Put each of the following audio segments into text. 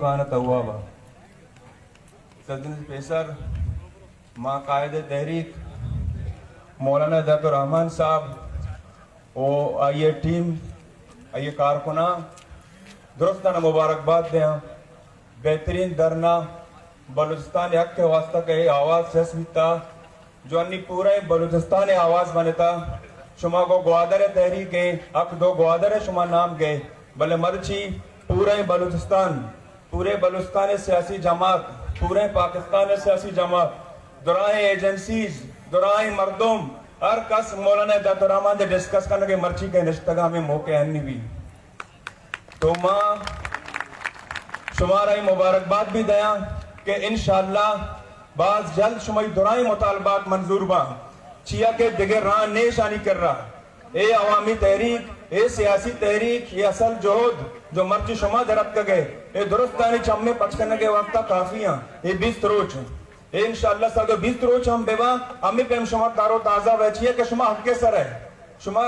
خان توابا۔ سجن پیسر ما قائد تحریک مولانا ہدایت الرحمان صاحب و آئی ٹیم، آئی کارکناں درستاں مبارکباد دیاں۔ بہترین دھرنا بلوچستان حق کے واسطہ کہ اے آواز چست بیتا، جو انی پورا بلوچستان آواز بنتا۔ شما گو گوادر تحریک ہے، حق دو گوادر شما نام گئے، بلے مرچی پورا بلوچستان، پورے بلوچستان سیاسی جماعت، پورے پاکستان سیاسی جماعت، درائیں ایجنسیز، درائیں مردم، ہر کس مولانا ہدایت الرحمان دے ڈسکس کرنے کے مرچی کے نشتگا ہمیں موقع انی بھی۔ تو ما شمارا اے مبارکباد بھی دیاں کہ انشاءاللہ باز جلد شمئی درائیں مطالبات منظور باں، چیا کہ دگہ راہ نیشانی کر رہا۔ اے عوامی تحریک، اے سیاسی تحریک، اے اصل جہد جو مرچی شما درتکگے، اے درستانی چمے پچ کنگے واسطہ کافی ہیں۔ اے بیست روچ، اے انشاءاللہ صد و بیست روچ ہم ببا، ہمیں پیم شما تارو تازہ ویچی ہے کہ شما حق کے سر ہے۔ شما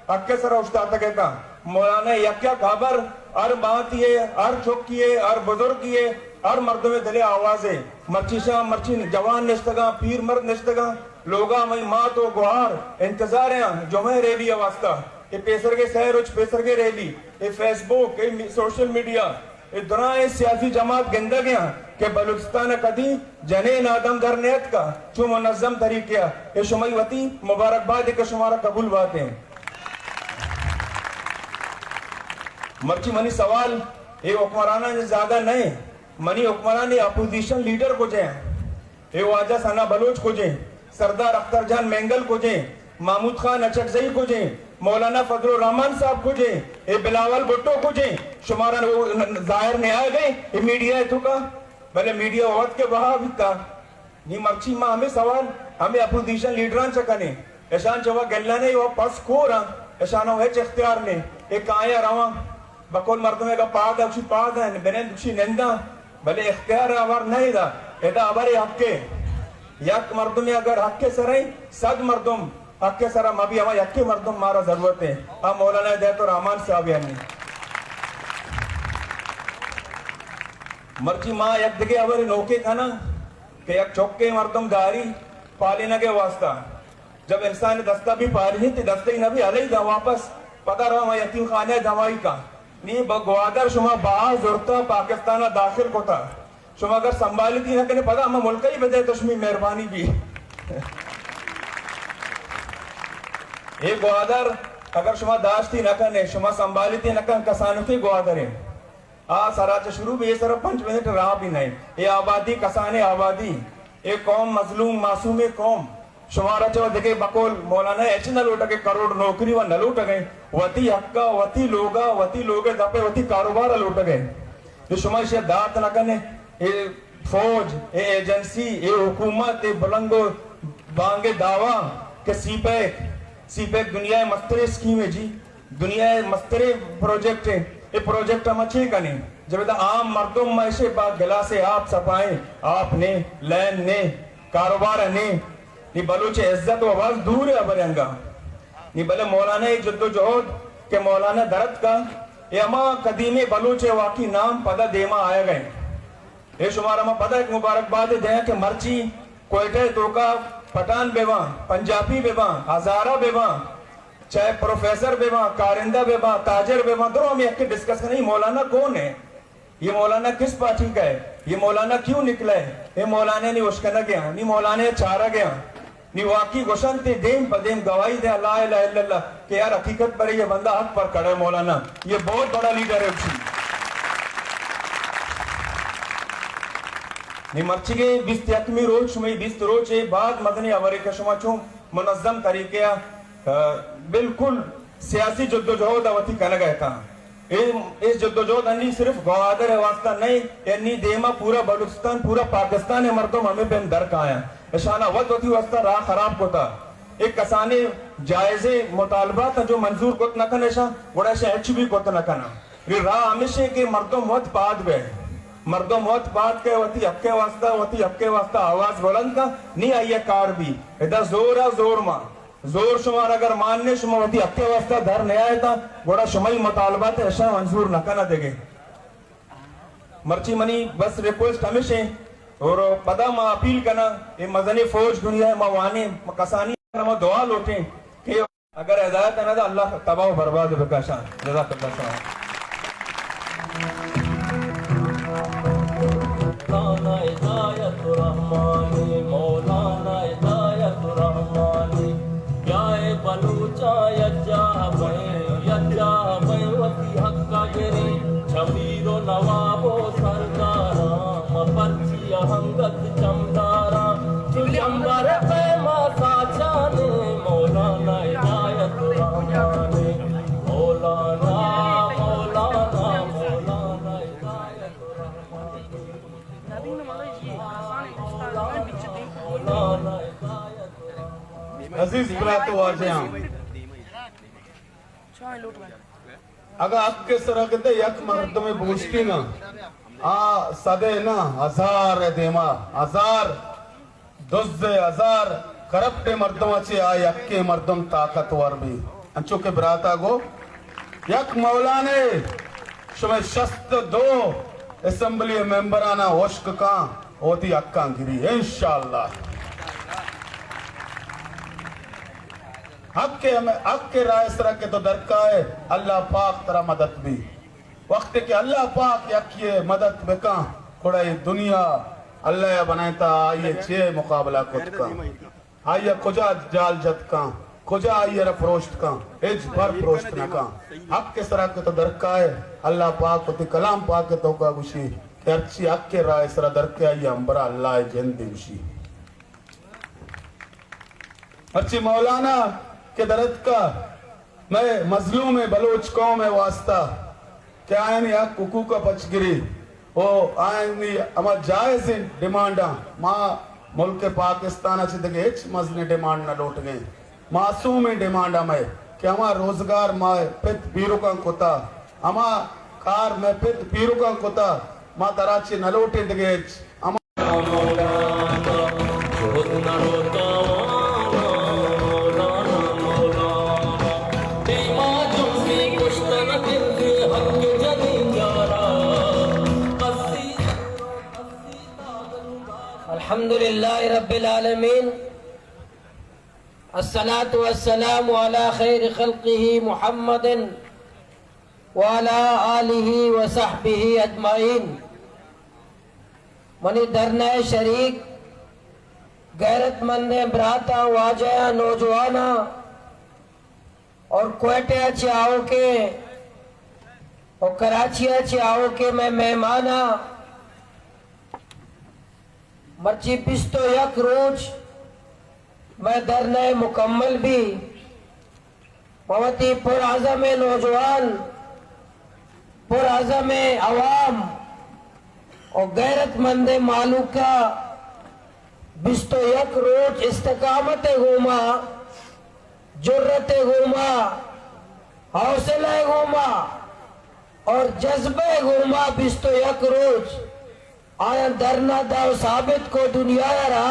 حق ء سرا اوشتاتگ اتاں۔ مولانا یک یک ہبر ہر ماتی ء، ہر چکی ء، ہر بزرگی ء، ہر مردم ء دل ء آواز ء۔ مرچی شاں، مرچی جوان نشتگاں، پیر مرد نشتگاں، لوگا مئی مات و گوہار انتظار ء جمعہ ریلی ء واسطہ۔ اے پیسرگے سہ روچ پیسرگے ریلی، اے فیس بک، اے می-، سوشل میڈیا، اے درائیں سیاسی جماعت گندگ ء آں کہ بلوچستان ء کدی جنین آدم در نیتکا چو منظم طریقے ء۔ اے شمئی وتی مبارکباد کہ شمارا قبول باتیں۔ مرچی منی سوال اے حکمراناں زیادہ نہ، منی حکمرانی اپوزیشن لیڈر کجے ہیں؟ اے واجہ ثنا بلوچ کجیں؟ سردار اختر جان مینگل کجیں؟ محمود خان اچکزئی کجیں؟ مولانا فضل الرحمان صاحب کجیں؟ اے بلاول بھٹو کجیں؟ شمارا ن-، ن-، ظاہر نہ آئے گئے اے میڈیا ء توکا، بلے میڈیا وت کے بہا بیتا۔ نی مرچی ما ہمیں سوال ہمیں اپوزیشن لیڈران چہ کنیں، اشان چہ وا گلہ نہیں، وا پس کور ہیں، اشان ہچ اختیار نہیں۔ اے کایا رواں۔ بقول مردمے کا پاد اچھی پاد ہیں، بنند اچھی ننداں، بلے اختیار آوار نہیں دا۔ ادا آوار حق ہے۔ یک مردمے اگر حق کے سر ہیں، صد مردم حق کے سر، ما بھی ہما یکے مردم مارا ضرورت ہے۔ ہم مولانا ہدایت الرحمان صاحب یعنی۔ مرچی ما یک دگے ہبر نوکے کنا کہ یک چکے مردم داری پالینگے واسطہ۔ جب انسان دستا بھی پاری نہیں، تی دستے ہی نہ بھی علیحدہ واپس پدا رہا ہما یتیم خانہ دوائی کا۔ نی با گوادر شما با زرتا پاکستان داخل کتا۔ شما اگر سنبھالتی نہ کنے پدا ہما ملک ہی بدے تو شمی مہربانی بھی۔ اے گوادر اگر شما داشتی نہ کنے، شما سنبھالتی نہ کن، کسانتی گوادر ہے۔ آ سرا چہ شروع بی، اے سرا پنچ منٹ راہ بھی نہیں۔ اے آبادی، کسانیں آبادی، اے قوم مظلوم، معصومیں قوم۔ شمارا چہ دگہ بقول مولانا ہچ نہ لوٹگے، کروڑ نوکری و نہ لوٹگے، وتی حقا، وتی لوگا، وتی لوگے دپے، وتی کاروبار لوٹگے۔ جو شما اشیا دات نہ کنے، اے فوج، اے ایجنسی، اے حکومت، اے بلنگ و بانگ دعویٰ کہ سی پیک، سی پیک دنیا مسترے اسکیم ہے جی۔ دنیا ء مستریں پروجیکٹ ہے۔ اے پروجیکٹ ہم چے کنیں؟ جب ادا عام مردم ما ایشے با گلاس آپ سپائیں، آپ نے، لین نے، کاروبار نے، نی بلوچ عزت و آواز دور ہے ابر انگا۔ نی بلے مولانا اے جد و جہد کہ مولانا درت کا، اے ہما قدیمی بلوچ واقعی نام پدا دیما آیا گئے۔ اے شمارا ما پدا ایک مبارکباد دیاں کہ مرچی کوئٹہ توکا پٹھان بباں، پنجابی بباں، ہزارہ بباں، چاہے پروفیسر بباں، کارندہ بباں، تاجر بباں، درو ہم یکے ڈسکس کنیں، یہ مولانا کون ہے؟ یہ مولانا کس پارٹی کا ہے؟ یہ مولانا کیوں نکلا ہے؟ یہ مولانا نے اشکنگ گیا، نی مولانا چارہ گیا۔ نی واقعی گوشنت دیم پہ دیم گواہی دے، لا الہ الا اللہ، کہ یار حقیقت پر یہ بندہ حق پر کھڑا ہے مولانا، یہ بہت بڑا لیڈر ہے اسی۔ نی مرچیگیں بیست یکمی روچ، شمئی بیست روچ ہے، بعد مدنی ہبرے کہ شما چون منظم طریقے آ، آ، بالکل سیاسی جدوجہد وتی کنگ ء اتاں۔ اے، اے جدوجہد انی صرف گوادر ء واسطہ نہیں، انی دیما پورا بلوچستان، پورا پاکستان ء مردم ہمیں پیم در کایاں۔ اشانا وت وتی واسطہ راہ خراب کتا۔ اے کسانیں جائزیں مطالبات جو منظور کت نہ کن اشاں، گڑا اشاں ہچ بھی کت نہ کناں۔ اے راہ ہمیش ہے کہ مردم وت پاد بے۔ مردم وت پاد کے وتی حق ء واسطہ، وتی حق ء واسطہ آواز بلند کا، نی آئی ء کار بھی۔ ادا زور ء زور ما۔ زور شمار اگر مان نے، شما وتی حق ء واسطہ در نیائے تا، گڑا شمئی مطالبات اشاں منظور نہ کنا دگے۔ مرچی منی بس ریکویسٹ ہمیش ایں، اور پدا ما اپیل کناں، اے مزنیں فوج دنیا ءَ ما وانیں، ما کسانی ما دعا لوٹیں کہ اگر ہدایت نہ دا، اللہ تباہ و برباد بکشاں۔ جزاک اللہ خیرا۔ مولانا ہدایت الرحمن، مولانا ہدایت الرحمن، بیا اے بلوچاں یکجاہ بئیں، یکجاہ بئیں وتی حق ءَ گریں، چہ میر و نواب و سرداراں، ما پرچی ءَ انگت چمداراں، چو چمبر ءِ پیما ساچان ایں، مولانا ہدایت الرحمن، مولانا، مولانا، مولانا ہدایت الرحمن۔ عزیز برات و واجہاں، اگاں حق ءِ سرا گندے یک مردمے بوشتیناں، آ صدے نہ، ہزار ءِ دیما، ہزار دز ءِ، ہزار کرپٹ ءِ مردماں چہ آ یکیں مردم طاقتور بی۔ انچو کہ براتا گو، یک مولانے شمئے شست ءُ دو اسمبلی ممبراناں ہشک کاں، وتی حقاں گری انشاءاللہ۔ حق ءِ، حق ءِ راہ ءِ سرا کہ تو درکائے، اللہ پاک ترا مدد بی۔ وقتے کہ اللہ پاک یکی ءِ مدد بکاں، گڑا اے دنیا اللہ ءَ بنائینتا، آئی ءِ چے مقابلہ کت کاں؟ آئی ءَ کجا جال جت کاں؟ کجا آئی ءَ را پروشت کاں؟ ہچ بر پروشت نہ کاں۔ حق ءِ سرا کہ تو درکائے، اللہ پاک وتی کلام پاک ءِ توکا گوشی کہ ہرچی حق ءِ راہ ءِ سرا درکے، آئی ءِ ہمبرا اللہ ءِ جند گوشی۔ مرچی مولانا کہ درتکا مئے مظلوم بلوچ قوم ءِ واسطہ کہ آیانی حق حقوق ءَ پچ گری و آیانی ہما جائزیں ڈیمانڈاں، ما ملک پاکستان ءَ چہ دگہ ہچ مزنیں ڈیمانڈ نہ لوٹگیں۔ معصومیں ڈیمانڈ ہمے کہ ہما روزگار ما پت پیرکاں کتا، ہما کار مئے پت پیرکاں کتا، ما ترا چہ نہ لوٹیں دگہ ہچ۔ ہما الحمد لله رب العالمين، الصلاة والسلام على خير خلقه محمد وعلى آله وصحبه أجمعين۔ منی دھرنا ءِ شریک غیرت مندیں براتاں، واجہاں، نوجواناں اور کوئٹہ ءَ چہ آؤکیں اور کراچی ءَ چہ آؤکیں مئے مہماناں، مرچی بیست و یک روچ مئے دھرنا مکمل بی۔ ما وتی پرعزمیں نوجوان، پرعزمیں عوام و غیرت مندیں مہلوک ءَ بیست و یک روچ استقامت ءِ گوما، جرات ءِ گوما، حوصلہ ءِ گوما اور جذبہ ءِ گوما بیست و یک روچ آیاں دھرنا دا و ثابت کو دنیا ءَ را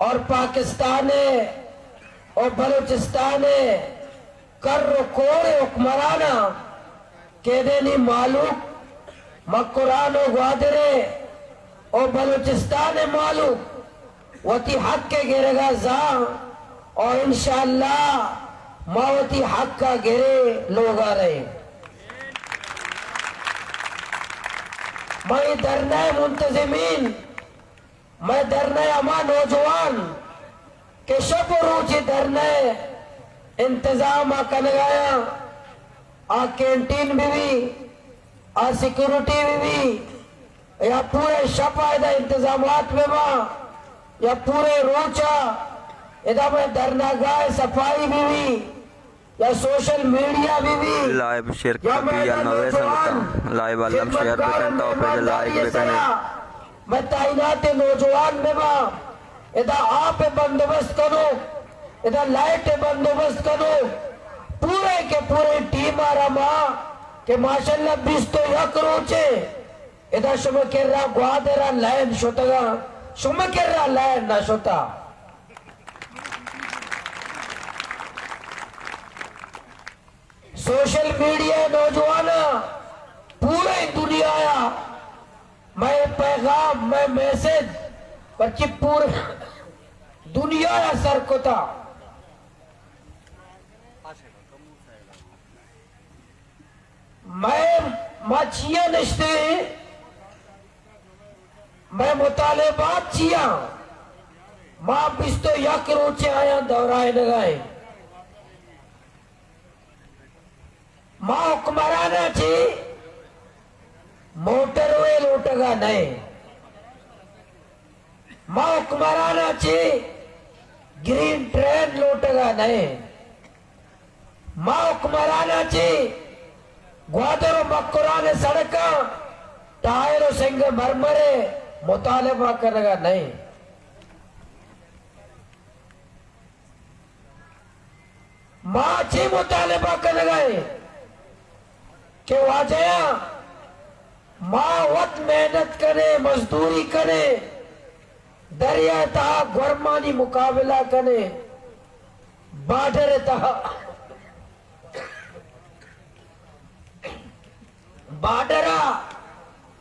اور پاکستان ءَ اور بلوچستان ءَ کر و کور ءِ حکمراناں کہ ادینی مہلوک مکران و گوادر ءَ اور بلوچستان ءِ مہلوک وتی حق ءِ گرگا زان و انشاءاللہ ما وتی حق ءَ گرے لوگا رہے۔ مئے دھرنا ءِ منتظمین، مئے دھرنا ءِ ہما نوجوان کہ شپ و روچ دھرنا ءِ انتظام ءَ کنگایاں، آ کینٹین بہ بی، آ سیکورٹی بہ بی، یا پورے شپ ءَ ادا انتظامات بہ باں، یا پورے روچ ءَ ادا مئے دھرنا گاہ ءِ صفائی بہ بی، یا سوشل میڈیا بہ بی، لائیو شیئر یا کپی یا میدان نوے نوجوان سنگتاں، لائیو الم شیئر خدمتگار بکن، تو پیج مہمانداری لائک ءِ بکنے۔ سرا مئے تعینات نوجوان بہ باں، ادا آپ ءِ بندوبست کنو، ادا لائٹ ءِ بندوبست کنو، پورے کہ پورے ٹیم ءَ را ما کہ ماشاءاللہ بیست و یک روچے ادا شما کرا گوادر ءَ لائن شتگاں، شما کرا لائن نہ شتا۔ سوشل میڈیا ءِ نوجواناں پورے دنیا ءَ پیغام، مئے میسج پرچی پورے دنیا ءَ سر کتا۔ مئے، ما چیا نشتے ایں؟ مئے مطالبات چیا؟ ما بیست و یک روچے آیاں دورائینگا ایں۔ ما حکمراناں چہ موٹر وے لوٹگا نہ ایں۔ ما حکمراناں چہ گرین ٹرین لوٹگا نہ ایں۔ ما حکمراناں چہ گوادر و مکران سڑکاں ٹائر و سنگ مرمر مطالبہ کنگا نہ ایں۔ ما چے مطالبہ کنگا ایں کہ واجہ، ما وت محنت کنیں، مزدوری کنیں، دریا تہا گورمانی مقابلہ کنیں، بارڈر تہا، بارڈر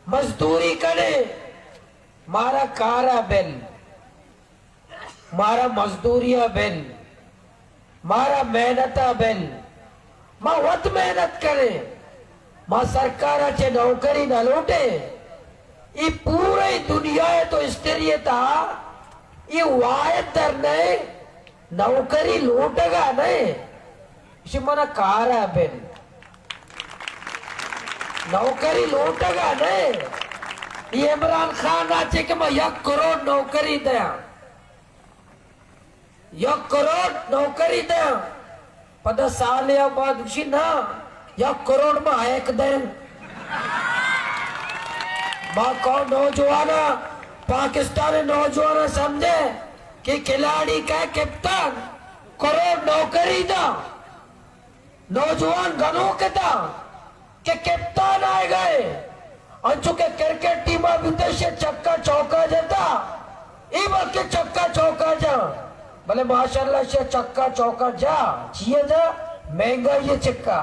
مزدوری کنیں، مارا کارا بل۔ مارا مزدوریا بل، مارا محنتا بل، ما وت محنت کنیں، ما سرکارا چہ نوکری نہ لوٹیں۔ اے پورے دنیا ءِ تو ہسٹری ءِ تہا اے واحد دھرنا ایں، نوکری لوٹگا نہ ایں۔ ایشی منا کارا بل۔ نوکری لوٹگا نہ۔ اے عمران خان ءَ چہ کہ ما یک کروڑ نوکری دیاں، یک کروڑ نوکری دیاں، پدا سالے ءَ بعد گوشی نا، یک کروڑ ما ہیک دیں۔ ما کو نوجواناں، پاکستان ءِ نوجواناں سمجھے کہ کھلاڑی کا کپتان کروڑ نوکری دا۔ نوجوان گنوک اتاں کہ کپتان آئیگا ایں، انچو کہ کرکٹ ٹیما بیتش چکا چوکا جتا، اے بلکہ چکا چوکا جاں، بلے ماشاءاللہ شے چکا چوکا جا، چیے جا؟ مہنگائی ءِ چکا،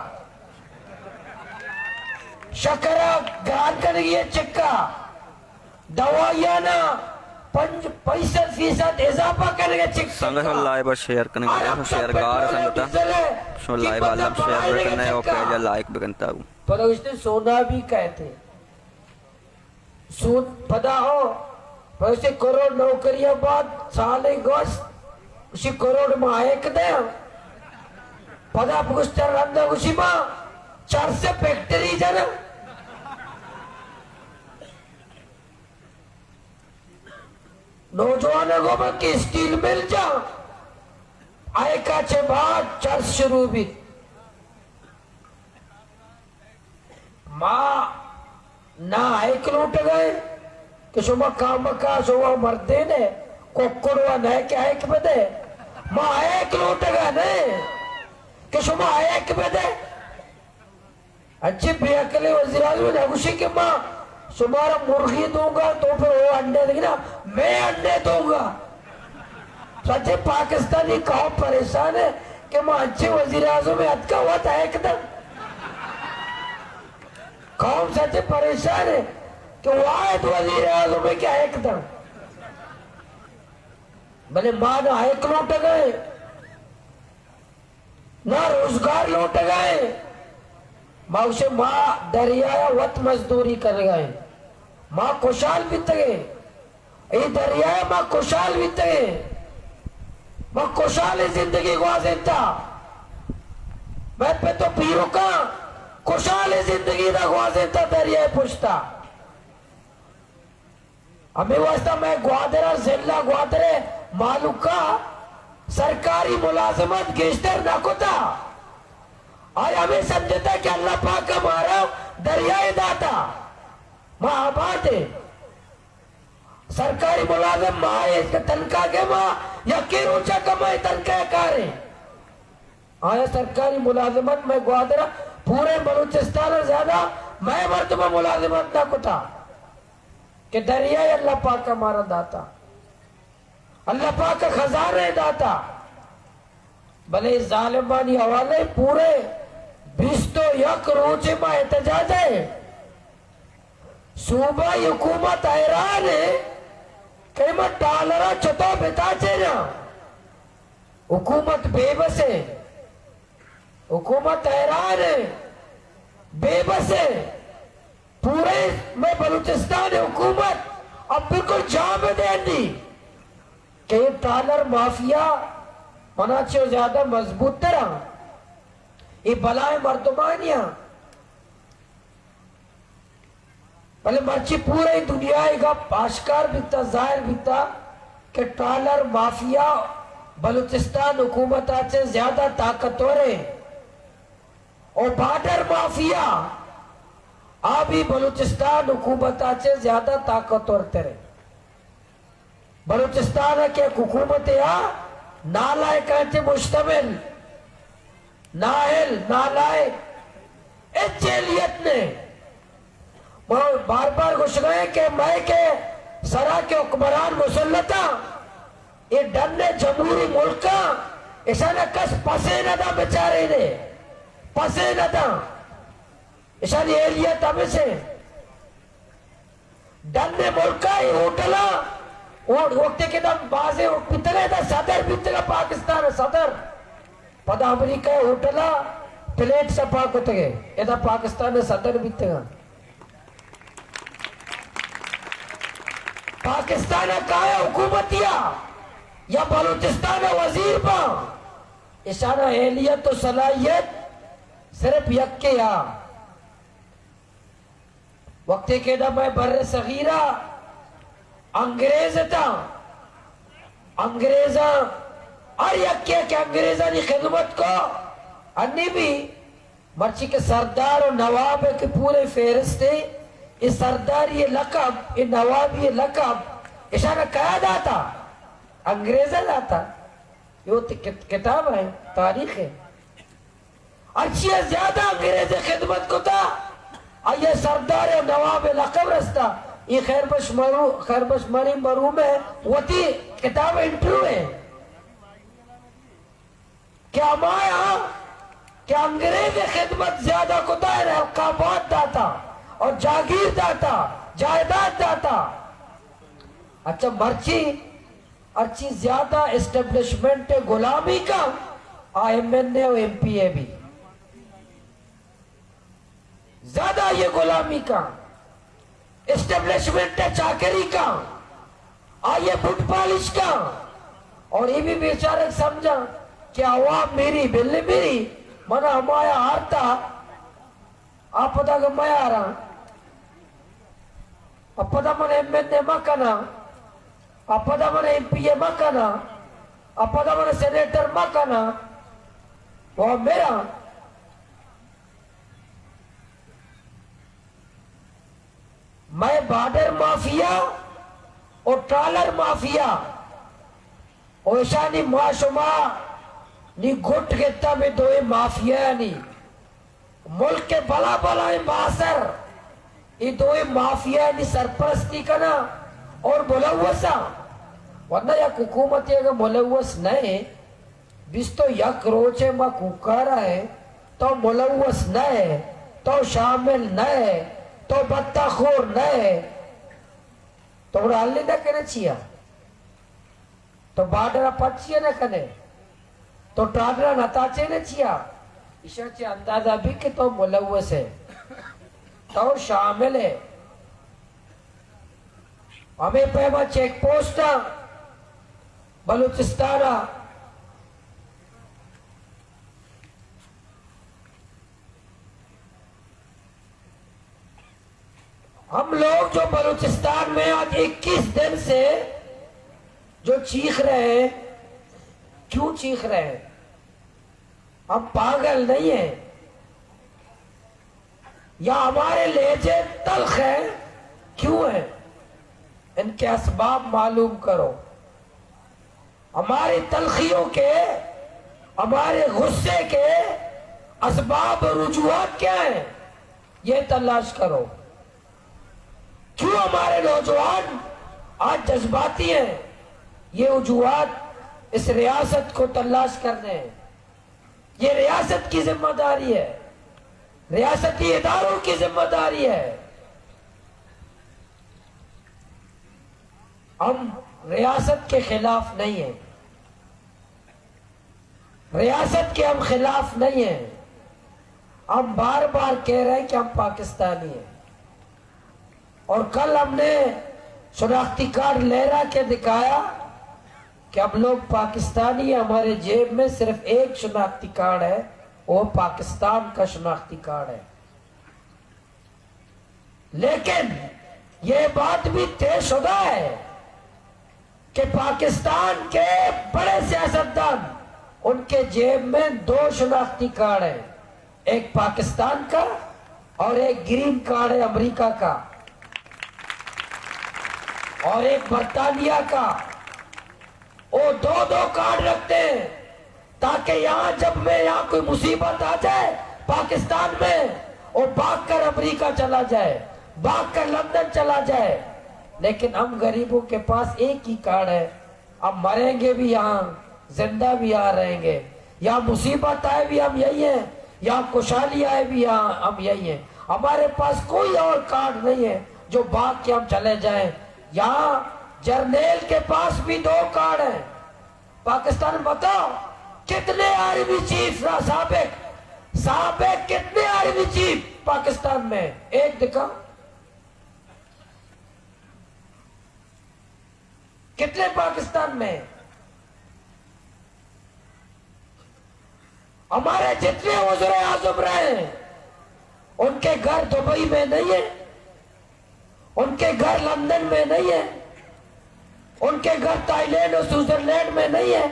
شکرا گران کنگی ءِ چکا۔ دوائیانا پنچ، پینسٹھ فیصد اضافہ کنگے چک۔ سنگت، شما لائیو ءَ شیئر کنگے، شیئر گار سنگت، شما لائیو ءَ الم شیئر بکنے اور پیج ءَ لائک بکنتا۔ پدا گوشتے سونا بھی کہتے سود پدا ہو، پیسے کروڑ نوکریاں بعد سالے گوشت، اسی کروڑ ما ایک دے، پدا گوشت رندا گوشی ما چار سے فیکٹری جنا۔ نوجوان گو بلکہ اسٹیل مل جا، آئیکا چہ بعد چرس شروع بیت۔ ما نہ آئیک لوٹگا ایں کہ شما کامکا شما مردین ئے، ککڑ وا نہ کہ آئیک بدے۔ ما آئیک لوٹگا نہ کہ شما آئیک بدے۔ انچیں بے عقلیں وزیر اعظم نہ گوشی کہ ما شمارا مرغی دوں گا تو پھر وہ انڈے دیں نا، میں انڈے دوں گا۔ سچے پاکستانی قوم پریشان ہے کہ ما انچیں وزیر اعظم اتکا وت ہیک داں۔ قوم سچے پریشان ہے کہ واحد وزیر اعظم ہے کہ ہیک داں۔ بلے ما نہ ہیک لوٹگا ایں۔ نہ روزگار لوٹگا ایں۔ ما گوشے ما دریا ءَ وت مزدوری کنگا ایں۔ ما خوشحال بیتگیں۔ اے دریا ءَ ما خوشحال بیتگیں۔ ما خوشحالیں زندگی گوازینتا۔ مئے پت و پیرکاں خوشحالیں زندگی دا گوازینتا دریا ءِ پشتا۔ ہمے واسطہ مئے گوادر ءَ، ضلع گوادر ءِ مہلوک ءَ سرکاری ملازمت گیشتر نہ کتا۔ آئی ہمے سمجھتا کہ اللہ پاک ءَ مارا دریا ءَ داتا، ما آباد ایں۔ سرکاری ملازم ما ایں کہ تنخواہ کہ ما یکے روچا کمائیں، تنخواہ کاریں۔ آیا سرکاری ملازمت مئے گوادر ءَ، پورے بلوچستان ءَ زیادہ مئے مردم ءَ ملازمت نہ کتا کہ دریا ءَ اللہ پاک ءَ مارا داتا، اللہ پاک ءَ خزانہ ءَ داتا۔ بلے ظالمانی حوالے پورے بیست و یک روچ ما احتجاج ءَ ایں۔ صوبائی حکومت حیران ہے کہ ما ٹالرا چتو بتاچے نا۔ حکومت بے بس ہے، حکومت حیران ہے، بے بس ہے۔ پورے میں بلوچستان حکومت اب بالکل جام دینی کہ یہ ٹالر مافیا منا چو زیادہ مضبوط ترا، یہ بلائیں مردمانیاں۔ بلے مرچی پورے دنیا ء گپ آشکار بیتا، ظاہر بیتا کہ ٹالر مافیا بلوچستان حکومت ء چہ زیادہ طاقتور ہے، اور بارڈر مافیا آ بھی بلوچستان حکومت ء چہ زیادہ طاقتور تر ہے۔ بلوچستان ء کہ حکومت ء آ نالائکاں چہ مشتمل، نااہل، نالائق، ہچ اہلیت نے۔ ما بار بار گوشگا ہیں کہ مئے کہ سرا کہ حکمران مسلط آں، اے ڈن جمہوری ملکاں، اشانا کس پسے نہ داں، بچارے نے پسے نہ داں۔ اشانی اہلیت ہمیں سے ڈن ملکا ای ہوٹلا، وقتی کہ دم بازے بیتگا، ادا صدر بیتگا پاکستان صدر۔ پدا امریکہ ہوٹلا پلیٹ صفا کتگے، ادا پاکستان صدر بیتگا۔ پاکستان کایا حکومتیا یا بلوچستان وزیر با، اشانا اہلیت و صلاحیت صرف یکے آ۔ وقتی کہ دا مئے بر صغیرہ انگریز اتاں، انگریزاں ہر یکے کہ انگریزانی خدمت کو، انی بھی مرچی کہ سردار و نواب ہے کہ پورے فہرست ہے، یہ سرداری لقب، یہ نوابی لقب، اشانا کیا داتا؟ انگریزا داتا۔ یہ وتی کت-، کتاب ہے، تاریخ ہے۔ ہرچی ء زیادہ انگریز ء خدمت کتا، آئی ء سردار ء نواب ء لقب رستا۔ اے خیر بخش مرو-، خیر بخش مری مروم ء وتی کتاب ء انٹرویو ء کہ ہمایا کہ انگریز ء خدمت زیادہ کتا ء القابات داتا اور جاگیر داتا، جائیداد داتا۔ اچھا، مرچی ہرچی زیادہ اسٹیبلشمنٹ ء غلامی کا، آ ایم این اے و ایم پی اے بھی زیادہ یہ غلامی کا، اسٹیبلشمنٹ ء چاکری کا، آئیے بوٹ پالش کا۔ اور یہ بھی بیچارہ سمجھا کہ عوام میری، بلے میری، منا ہمایا ہارتا، آ پدا گہ میاراں، آ پدا من ایم این اے مکناں، آ پدا من ایم پی اے مکناں، آ پدا من سینیٹر مکناں، و میراں۔ مئے بارڈر مافیا و ٹرالر مافیا و اشانی ما شما نی گٹ گتا بہ دوئیں مافیایانی۔ ملک ء بلا بلائیں باسر اے دوئیں مافیایانی سرپرستی کناں اور ملوثاں۔ ورنہ یک حکومتے اگر ملوث نہ ایں، بیست و یک روچ ء ما کوکارا ایں، تو ملوث نہ ئے، تو شامل نہ ئے، تو بتہ خور نہ ئے، تو گڑا حل نہ کنے چیا؟ تو بارڈر ء پچ چیا نہ کنے؟ تو ٹرالر ء نہ تاچے نہ چیا؟ ایشاں چہ اندازہ بی کہ تو ملوث ئے، تو شامل ئے۔ ہمے پیما چیک پوسٹاں بلوچستان ء ہم لوگ جو بلوچستان میں آج اکیس دن سے جو چیخ رہے ہیں، کیوں چیخ رہے ہیں؟ ہم پاگل نہیں ہیں یا ہمارے لہجے تلخ ہیں؟ کیوں ہیں؟ ان کے اسباب معلوم کرو۔ ہماری تلخیوں کے، ہمارے غصے کے اسباب اور وجوہات کیا ہیں، یہ تلاش کرو۔ کیوں ہمارے نوجوان آج جذباتی ہیں؟ یہ وجوہات اس ریاست کو تلاش کرنے ہیں۔ یہ ریاست کی ذمہ داری ہے، ریاستی اداروں کی ذمہ داری ہے۔ ہم ریاست کے خلاف نہیں ہیں، ریاست کے ہم خلاف نہیں ہیں۔ ہم بار بار کہہ رہے ہیں کہ ہم پاکستانی ہیں، اور کل ہم نے شناختی کارڈ لہرا کے دکھایا کہ ہم لوگ پاکستانی ہیں، ہمارے جیب میں صرف ایک شناختی کارڈ ہے، وہ پاکستان کا شناختی کارڈ ہے۔ لیکن یہ بات بھی طے شدہ ہے کہ پاکستان کے بڑے سیاستدان، ان کے جیب میں دو شناختی کارڈ ہیں، ایک پاکستان کا اور ایک گرین کارڈ ہے امریکہ کا اور ایک برطانیہ کا۔ وہ دو دو کارڈ رکھتے ہیں تاکہ یہاں، جب میں یہاں کوئی مصیبت آ جائے پاکستان میں، وہ بھاگ کر امریکہ چلا جائے، بھاگ کر لندن چلا جائے۔ لیکن ہم غریبوں کے پاس ایک ہی کارڈ ہے، ہم مریں گے بھی یہاں، زندہ بھی یہاں رہیں گے۔ یہاں مصیبت آئے بھی ہم یہی ہیں، یہاں خوشحالی آئے بھی یہاں ہم یہی ہیں۔ ہمارے پاس کوئی اور کارڈ نہیں ہے جو بھاگ کے ہم چلے جائیں۔ یہاں جرنیل کے پاس بھی دو کارڈ ہیں۔ پاکستان میں بتاؤ، کتنے آرمی چیف را-، سابق، سابق کتنے آرمی چیف پاکستان میں؟ ایک دکھا۔ کتنے پاکستان میں؟ ہمارے جتنے وزرائے اعظم رہے ہیں، ان کے گھر دبئی میں نہیں ہے، ان کے گھر لندن میں نہیں ہے، ان کے گھر تھائی لینڈ اور سوئٹزرلینڈ میں نہیں ہے۔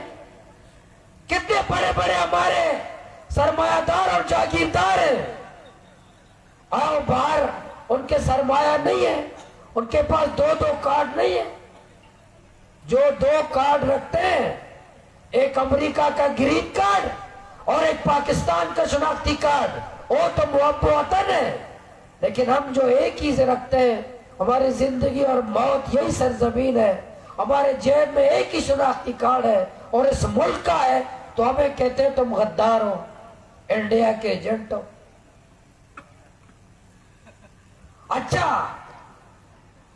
کتنے بڑے بڑے ہمارے سرمایہ دار اور جاگیردار ہیں، آؤ باہر، ان کے سرمایہ نہیں ہے، ان کے پاس دو دو کارڈ نہیں ہے۔ جو دو کارڈ رکھتے ہیں، ایک امریکہ کا گرین کارڈ اور ایک پاکستان کا شناختی کارڈ، وہ تو محب وطن ہے۔ لیکن ہم جو ایک ہی سے رکھتے ہیں، ہماری زندگی اور موت یہی سرزمین ہے، ہمارے جیب میں ایک ہی شناختی کارڈ ہے اور اس ملک کا ہے، تو ہمیں کہتے ہیں تم غدار ہو، انڈیا کے ایجنٹ ہو۔ اچھا،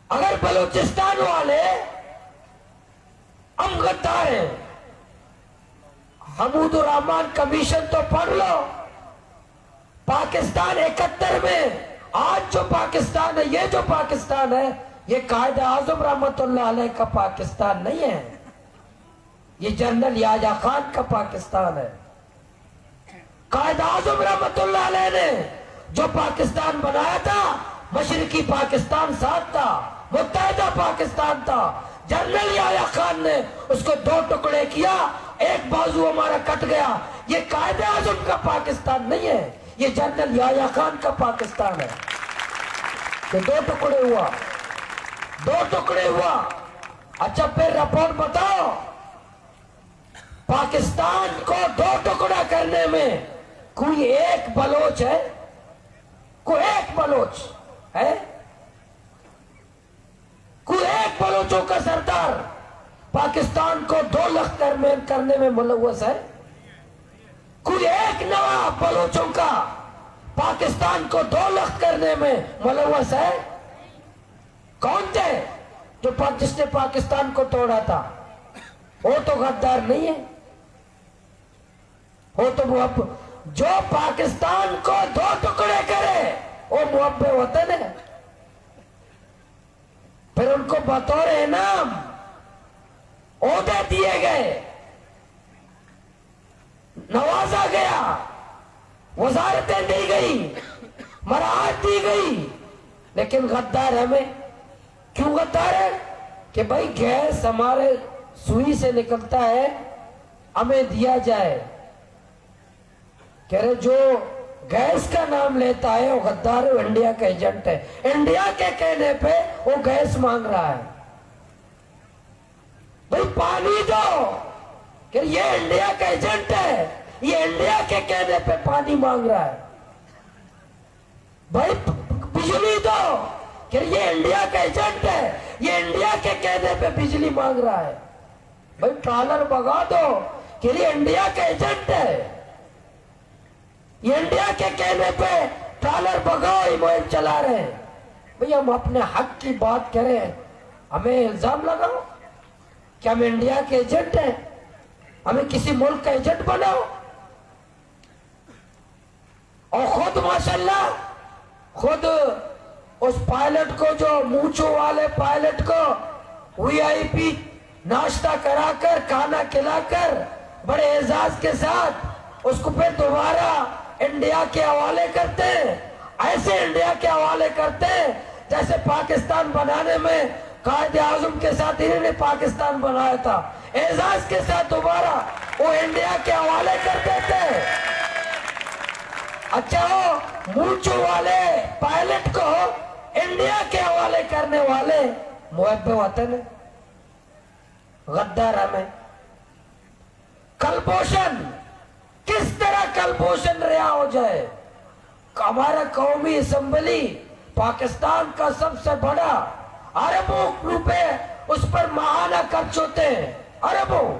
اگر بلوچستان والے ہم غدار ہیں، حمود الرحمان کمیشن تو پڑھ لو، پاکستان اکہتر میں، آج جو پاکستان ہے، یہ جو پاکستان ہے، یہ قائد اعظم رحمت اللہ علیہ کا پاکستان نہیں ہے، یہ جنرل یحییٰ خان کا پاکستان ہے۔ قائد اعظم رحمت اللہ علیہ نے جو پاکستان بنایا تھا، مشرقی پاکستان ساتھ تھا، متحدہ پاکستان تھا۔ جنرل یحییٰ خان نے اس کو دو ٹکڑے کیا، ایک بازو ہمارا کٹ گیا۔ یہ قائد اعظم کا پاکستان نہیں ہے، یہ جنرل یحییٰ خان کا پاکستان ہے۔ یہ دو ٹکڑے ہوا، دو ٹکڑے ہوا۔ اچھا، پھر رپورٹ بتاؤ، پاکستان کو دو ٹکڑا کرنے میں کوئی ایک بلوچ ہے؟ کوئی ایک بلوچ ہے؟ کوئی ایک بلوچوں کا سردار پاکستان کو دو لخت کرنے، کرنے میں ملوث ہے؟ کوئی ایک نواب بلوچوں کا پاکستان کو دو لخت کرنے میں ملوث ہے؟ کون تھے جو پا-، جس نے پاکستان کو توڑا تھا؟ وہ تو غدار نہیں ہے۔ وہ تو محب-، جو پاکستان کو دو ٹکڑے کرے، وہ محب وطن ہے۔ پھر ان کو بطور انعام عہدے دیے گئے، نوازا گیا، وزارتیں دی گئی، مراعات دی گئی، لیکن غدار ہمیں۔ کیوں غدار ہے؟ کہ بھائی، گیس ہمارے سوئی سے نکلتا ہے، ہمیں دیا جائے۔ کہہ رہے، جو گیس کا نام لیتا ہے، وہ غدار ہے، وہ انڈیا کا ایجنٹ ہے۔ انڈیا کے کہنے پہ وہ گیس مانگ رہا ہے۔ بھائی، پانی دو، کہ یہ انڈیا کا ایجنٹ ہے، یہ انڈیا کے کہنے پہ پانی مانگ رہا ہے۔ بھائی، بجلی دو، کہ یہ انڈیا کا ایجنٹ ہے، یہ انڈیا کے کہنے پہ بجلی مانگ رہا ہے۔ بھائی، ٹرالر بگا دو، کہ یہ انڈیا کا ایجنٹ ہے، یہ انڈیا کے کہنے پہ ٹرالر بگاؤ، یہ مہم چلا رہے ہیں۔ بھئی، ہم اپنے حق کی بات کریں، ہمیں الزام لگاؤ کہ ہم انڈیا کے ایجنٹ ہیں، ہمیں کسی ملک کا ایجنٹ بناؤ۔ اور خود ماشاءاللہ، خود اس پائلٹ کو، جو مونچو والے پائلٹ کو وی آئی پی ناشتہ کرا کر، کھانا کھلا کر، بڑے اعزاز کے ساتھ اس کو پھر دوبارہ انڈیا کے حوالے کرتے ہیں۔ ایسے انڈیا کے حوالے کرتے ہیں جیسے پاکستان بنانے میں قائد اعظم کے ساتھ انہوں نے پاکستان بنایا تھا۔ اعزاز کے ساتھ دوبارہ وہ انڈیا کے حوالے کر دیتے ہیں۔ اچھا، وہ مونچو والے پائلٹ کو انڈیا کے حوالے کرنے والے محب وطن ہیں، غدار ہم ہیں۔ کلبھوشن، کس طرح کلبھوشن رہا ہو جائے؟ ہمارا قومی اسمبلی پاکستان کا سب سے بڑا، اربوں روپے اس پر ماہانہ خرچ ہوتے ہیں، اربوں۔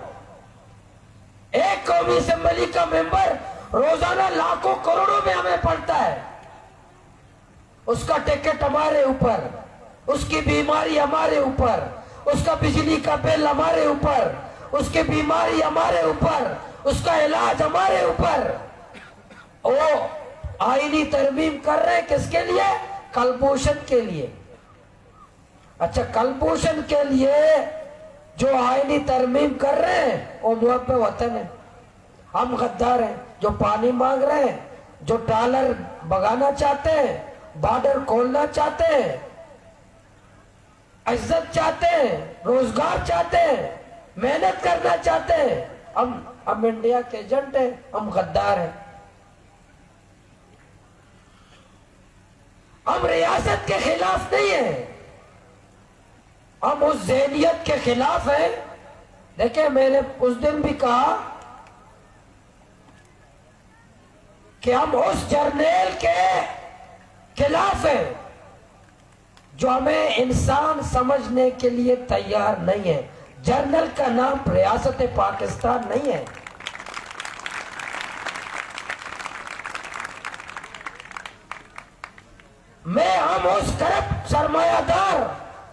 ایک قومی اسمبلی کا ممبر روزانہ لاکھوں کروڑوں میں ہمیں پڑتا ہے۔ اس کا ٹکٹ ہمارے اوپر، اس کی بیماری ہمارے اوپر، اس کا بجلی کا بل ہمارے اوپر، اس کی بیماری ہمارے اوپر، اس کا علاج ہمارے اوپر۔ وہ آئینی ترمیم کر رہے ہیں، کس کے لیے؟ کلبھوشن کے لیے۔ اچھا، کلبھوشن کے لیے جو آئینی ترمیم کر رہے ہیں، وہ محب وطن ہے۔ ہم غدار ہیں، جو پانی مانگ رہے ہیں، جو ٹالر بگانا چاہتے ہیں، بارڈر کھولنا چاہتے ہیں، عزت چاہتے ہیں، روزگار چاہتے ہیں، محنت کرنا چاہتے ہیں، ہم، ہم انڈیا کے ایجنٹ ہیں، ہم غدار ہیں۔ ہم ریاست کے خلاف نہیں ہیں، ہم اس ذہنیت کے خلاف ہیں۔ دیکھیں، میں نے اس دن بھی کہا کہ ہم اس جرنیل کے خلاف ہیں جو ہمیں انسان سمجھنے کے لیے تیار نہیں ہے۔ جرنیل کا نام ریاست پاکستان نہیں ہے۔ میں، ہم اس کرپٹ سرمایہ دار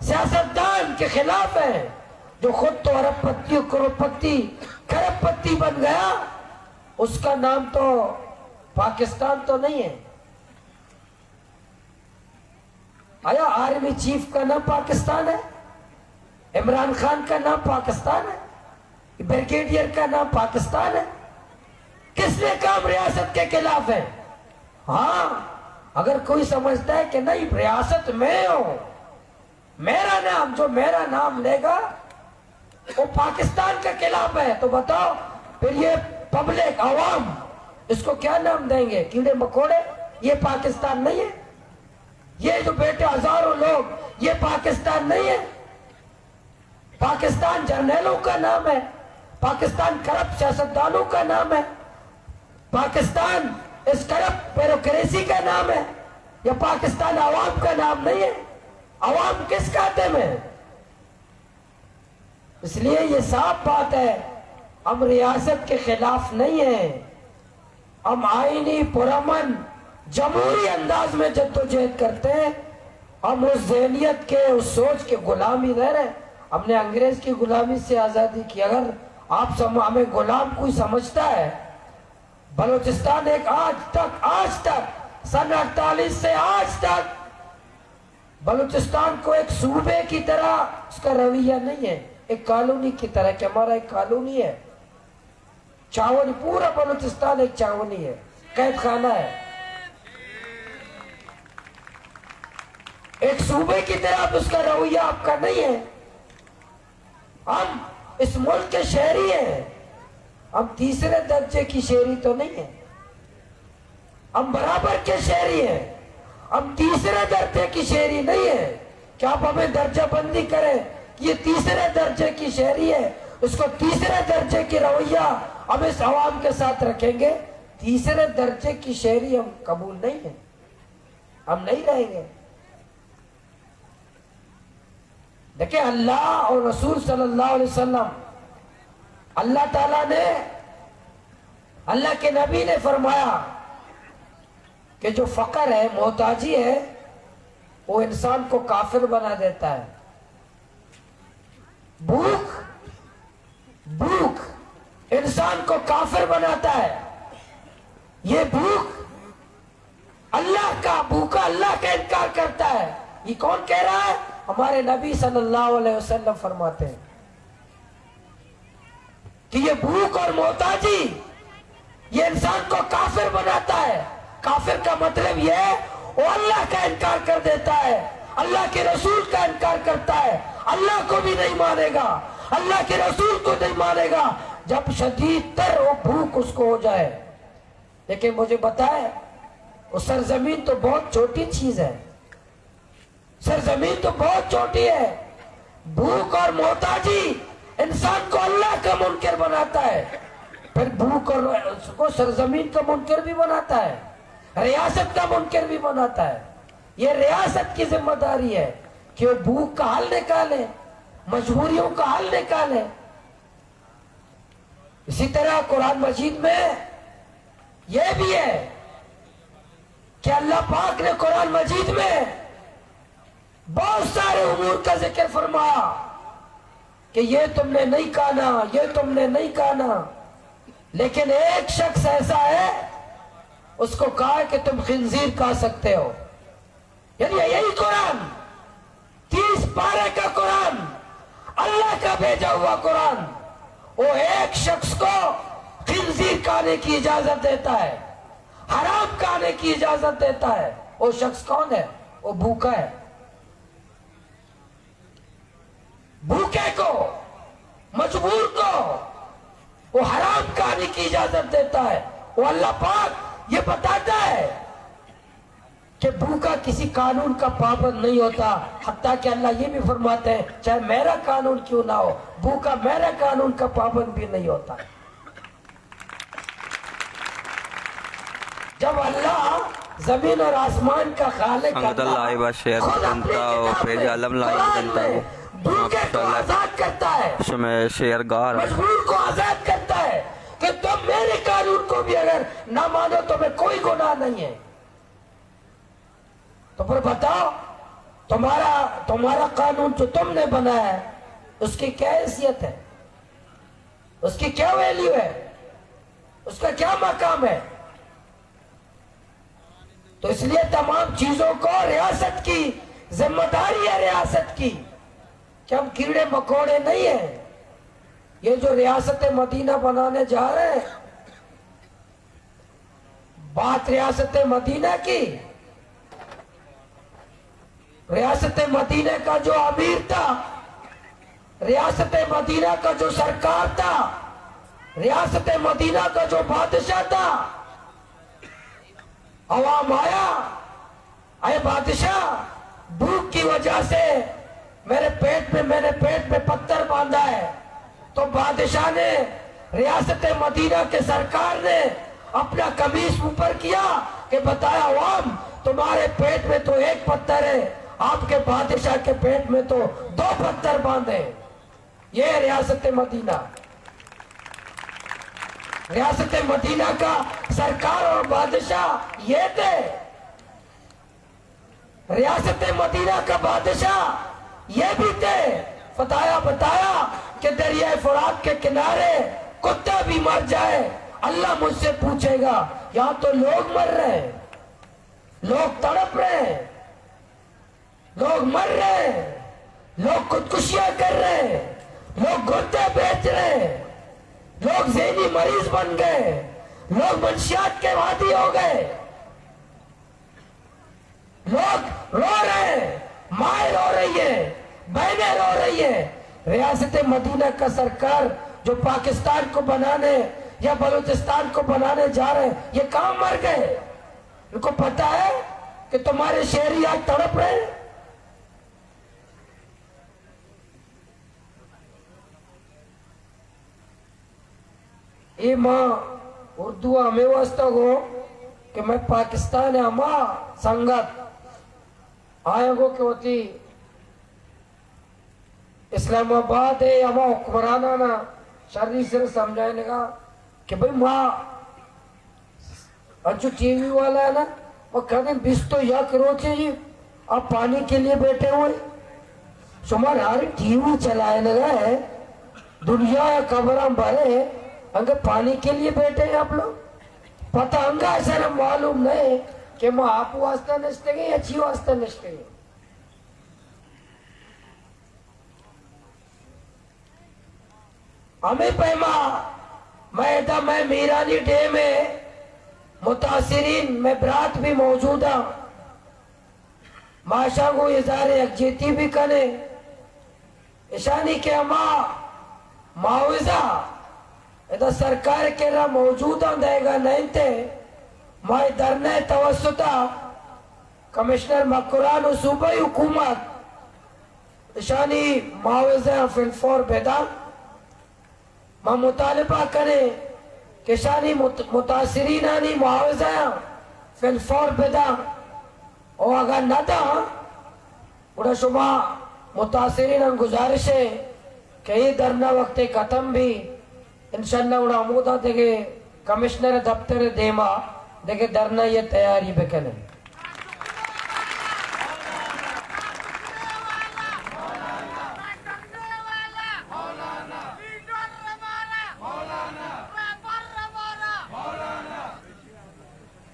سیاستدان کے خلاف ہیں جو خود تو ارب پتی و کروڑ پتی، کرپ پتی بن گیا، اس کا نام تو پاکستان تو نہیں ہے۔ آیا آرمی چیف کا نام پاکستان ہے؟ عمران خان کا نام پاکستان ہے؟ بریگیڈیئر کا نام پاکستان ہے؟ کس نے کہا ہم ریاست کے خلاف ہیں؟ ہاں، اگر کوئی سمجھتا ہے کہ نہیں، ریاست میں ہوں، میرا نام، جو میرا نام لے گا، وہ پاکستان کے خلاف ہے، تو بتاؤ، پھر یہ پبلک، عوام، اس کو کیا نام دیں گے؟ کیڑے مکوڑے؟ یہ پاکستان نہیں ہے۔ یہ جو بیٹھے ہزاروں لوگ، یہ پاکستان نہیں ہے۔ پاکستان جرنیلوں کا نام ہے، پاکستان کرپٹ سیاستدانوں کا نام ہے، پاکستان اس کرپٹ بیوروکریسی کا نام ہے، یا پاکستان عوام کا نام نہیں ہے؟ عوام کس خاتے میں ہے؟ اس لیے یہ صاف بات ہے، ہم ریاست کے خلاف نہیں ہیں، ہم آئینی، پرامن، جمہوری انداز میں جدوجہد کرتے ہیں۔ ہم اس ذہنیت کے، اس سوچ کے غلامی نہیں رہے۔ ہم نے انگریز کی غلامی سے آزادی کی۔ اگر آپ سم-، ہمیں غلام کوئی سمجھتا ہے، بلوچستان ایک آج تک، آج تک، سن اڑتالیس سے آج تک بلوچستان کو ایک صوبے کی طرح اس کا رویہ نہیں ہے، ایک کالونی کی طرح کہ ہمارا ایک کالونی ہے، چھاونی، پورا بلوچستان ایک چھاونی ہے، قید خانہ ہے۔ ایک صوبے کی طرح اب اس کا رویہ آپ کا نہیں ہے۔ ہم اس ملک کے شہری ہیں، ہم تیسرے درجے کی شہری تو نہیں ہیں، ہم برابر کے شہری ہیں، ہم تیسرے درجے کی شہری نہیں ہیں کہ آپ ہمیں درجہ بندی کریں، یہ تیسرے درجے کی شہری ہے، اس کو تیسرے درجے کی رویہ ہم اس عوام کے ساتھ رکھیں گے، تیسرے درجے کی شہری ہم قبول نہیں ہیں، ہم نہیں رہیں گے۔ دیکھیں، اللہ اور رسول صلی اللہ علیہ وسلم، اللہ تعالیٰ نے، اللہ کے نبی نے فرمایا کہ جو فقر ہے، محتاجی ہے، وہ انسان کو کافر بنا دیتا ہے۔ بھوک، بھوک انسان کو کافر بناتا ہے۔ یہ بھوک اللہ کا، بھوکا اللہ کا انکار کرتا ہے۔ یہ کون کہہ رہا ہے؟ ہمارے نبی صلی اللہ علیہ وسلم فرماتے ہیں کہ یہ بھوک اور محتاجی، یہ انسان کو کافر بناتا ہے۔ کافر کا مطلب یہ ہے، وہ اللہ کا انکار کر دیتا ہے، اللہ کے رسول کا انکار کرتا ہے، اللہ کو بھی نہیں مانے گا، اللہ کے رسول کو نہیں مانے گا، جب شدید تر وہ بھوک اس کو ہو جائے۔ لیکن مجھے بتائے، وہ سرزمین تو بہت چھوٹی چیز ہے، سرزمین تو بہت چھوٹی ہے۔ بھوک اور محتاجی انسان کو اللہ کا منکر بناتا ہے، پھر بھوک اور اس کو سرزمین کا منکر بھی بناتا ہے، ریاست کا منکر بھی بناتا ہے۔ یہ ریاست کی ذمہ داری ہے کہ وہ بھوک کا حل نکالے، مجبوریوں کا حل نکالے۔ اسی طرح قرآن مجید میں یہ بھی ہے کہ اللہ پاک نے قرآن مجید میں بہت سارے امور کا ذکر فرمایا کہ یہ تم نے نہیں کھانا، یہ تم نے نہیں کھانا، لیکن ایک شخص ایسا ہے، اس کو کہا کہ تم خنزیر کھا سکتے ہو۔ یعنی یہی قرآن، تیس پارے کا قرآن، اللہ کا بھیجا ہوا قرآن، وہ ایک شخص کو خنزیر کھانے کی اجازت دیتا ہے، حرام کھانے کی اجازت دیتا ہے۔ وہ شخص کون ہے؟ وہ بھوکا ہے۔ بھوکے کو، مجبور کو وہ حرام کھانے کی اجازت دیتا ہے۔ وہ اللہ پاک یہ بتاتا ہے کہ بھوکا کسی قانون کا پابند نہیں ہوتا، حتیٰ کہ اللہ یہ بھی فرماتے ہیں، چاہے میرا قانون کیوں نہ ہو، بھوکا میرا قانون کا پابند بھی نہیں ہوتا۔ جب اللہ زمین اور آسمان کا خالق سنگت اللہ اللہ آئی با شیئر خود اپنی کنتا و کتاب پیج میں، عالم لائک قرآن کنتا میں، و بھوکے کو ماشاءاللہ آزاد کرتا ہے، شمع شیئر گار۔ مجبور کو آزاد کرتا ہے کہ تم میرے قانون کو بھی اگر نہ مانو تو میں کوئی گناہ نہیں ہے۔ تو پھر بتاؤ، تمہارا، تمہارا قانون جو تم نے بنایا ہے، اس کی کیا حیثیت ہے؟ اس کی کیا ویلیو ہے؟ اس کا کیا مقام ہے؟ تو اس لیے تمام چیزوں کو ریاست کی ذمہ داری ہے، ریاست کی، کہ ہم کیڑے مکوڑے نہیں ہیں۔ یہ جو ریاست مدینہ بنانے جا رہے ہیں، بات ریاست مدینہ کی، ریاست مدینہ کا جو امیر تھا، ریاست مدینہ کا جو سرکار تھا، ریاست مدینہ کا جو بادشاہ تھا، عوام آیا، اے بادشاہ، بھوک کی وجہ سے میرے پیٹ میں، میرے پیٹ میں پتھر باندھا ہے۔ تو بادشاہ نے، ریاست مدینہ کے سرکار نے اپنا قمیص اوپر کیا کہ بتایا، عوام، تمہارے پیٹ میں تو ایک پتھر ہے، آپ کے بادشاہ کے پیٹ میں تو دو پتھر باندھے۔ یہ ریاست مدینہ، ریاست مدینہ کا سرکار اور بادشاہ یہ تھے۔ ریاست مدینہ کا بادشاہ یہ بھی تھے۔ فتایا بتایا کہ دریائے فرات کے کنارے کتا بھی مر جائے، اللہ مجھ سے پوچھے گا۔ یہاں تو لوگ مر رہے ہیں، لوگ تڑپ رہے ہیں، لوگ مر رہے ہیں، لوگ خودکشیاں کر رہے ہیں، لوگ گردے بیچ رہے ہیں، لوگ ذہنی مریض بن گئے، لوگ منشیات کے عادی ہو گئے۔ لوگ رو رہے ہیں، مائیں رو رہی ہیں، بہنیں رو رہی ہیں۔ ریاست مدینہ کا سرکار جو پاکستان کو بنانے یا بلوچستان کو بنانے جا رہے ہیں، یہ کہاں مر گئے؟ ان کو پتا ہے کہ تمہارے شہری آج تڑپ رہے ہیں؟ اے ما اردو ءَ ہمے واسطہ گوں کہ مئے پاکستان ءِ ہما سنگت آیاں گوں کہ وتی اسلام آباد ءِ ہما حکمراناں ءَ شری سر سمجھائینگ ءَ کہ بھئی ما انچو ٹی وی والا ہے نا، وہ کہتے ہیں بیس تو یک روچے جی آپ پانی کے لیے بیٹھے ہوئے، شما ہر ٹی وی چلائینگا ہے، دنیا ء خبراں برے، انگے پانی کے لیے بیٹھے ہیں آپ لوگ؟ پتہ انگا شرم معلوم نہیں کہ ما آپ واسطہ نشتگیں یا چی واسطہ نشتگیں۔ ہمے پیما مئے ادا مئے میرانی ڈیم ء متاثرین مئے برات بھی موجود ہیں۔ ما اشاں گوں اظہار یکجہتی بھی کنیں۔ اشانی کہ ہما معاوضہ ادا سرکار کرا موجود ہیں، دئیگا نہ انت، ما اے دھرنا توسط کمشنر مکران و صوبائی حکومت اشانی معاوضہ فی الفور بداں۔ ما مطالبہ کنیں کہ اشانی مت-، متاثرینانی معاوضہ فی الفور بداں، و اگاں نہ داں، گڑا شما متاثریناں گزارش ہے کہ اے دھرنا وقت ختم بھی، انشاءاللہ گڑا ہمودا دگہ کمشنر دفتر دیما دگہ دھرنا یہ تیاری بکنیں۔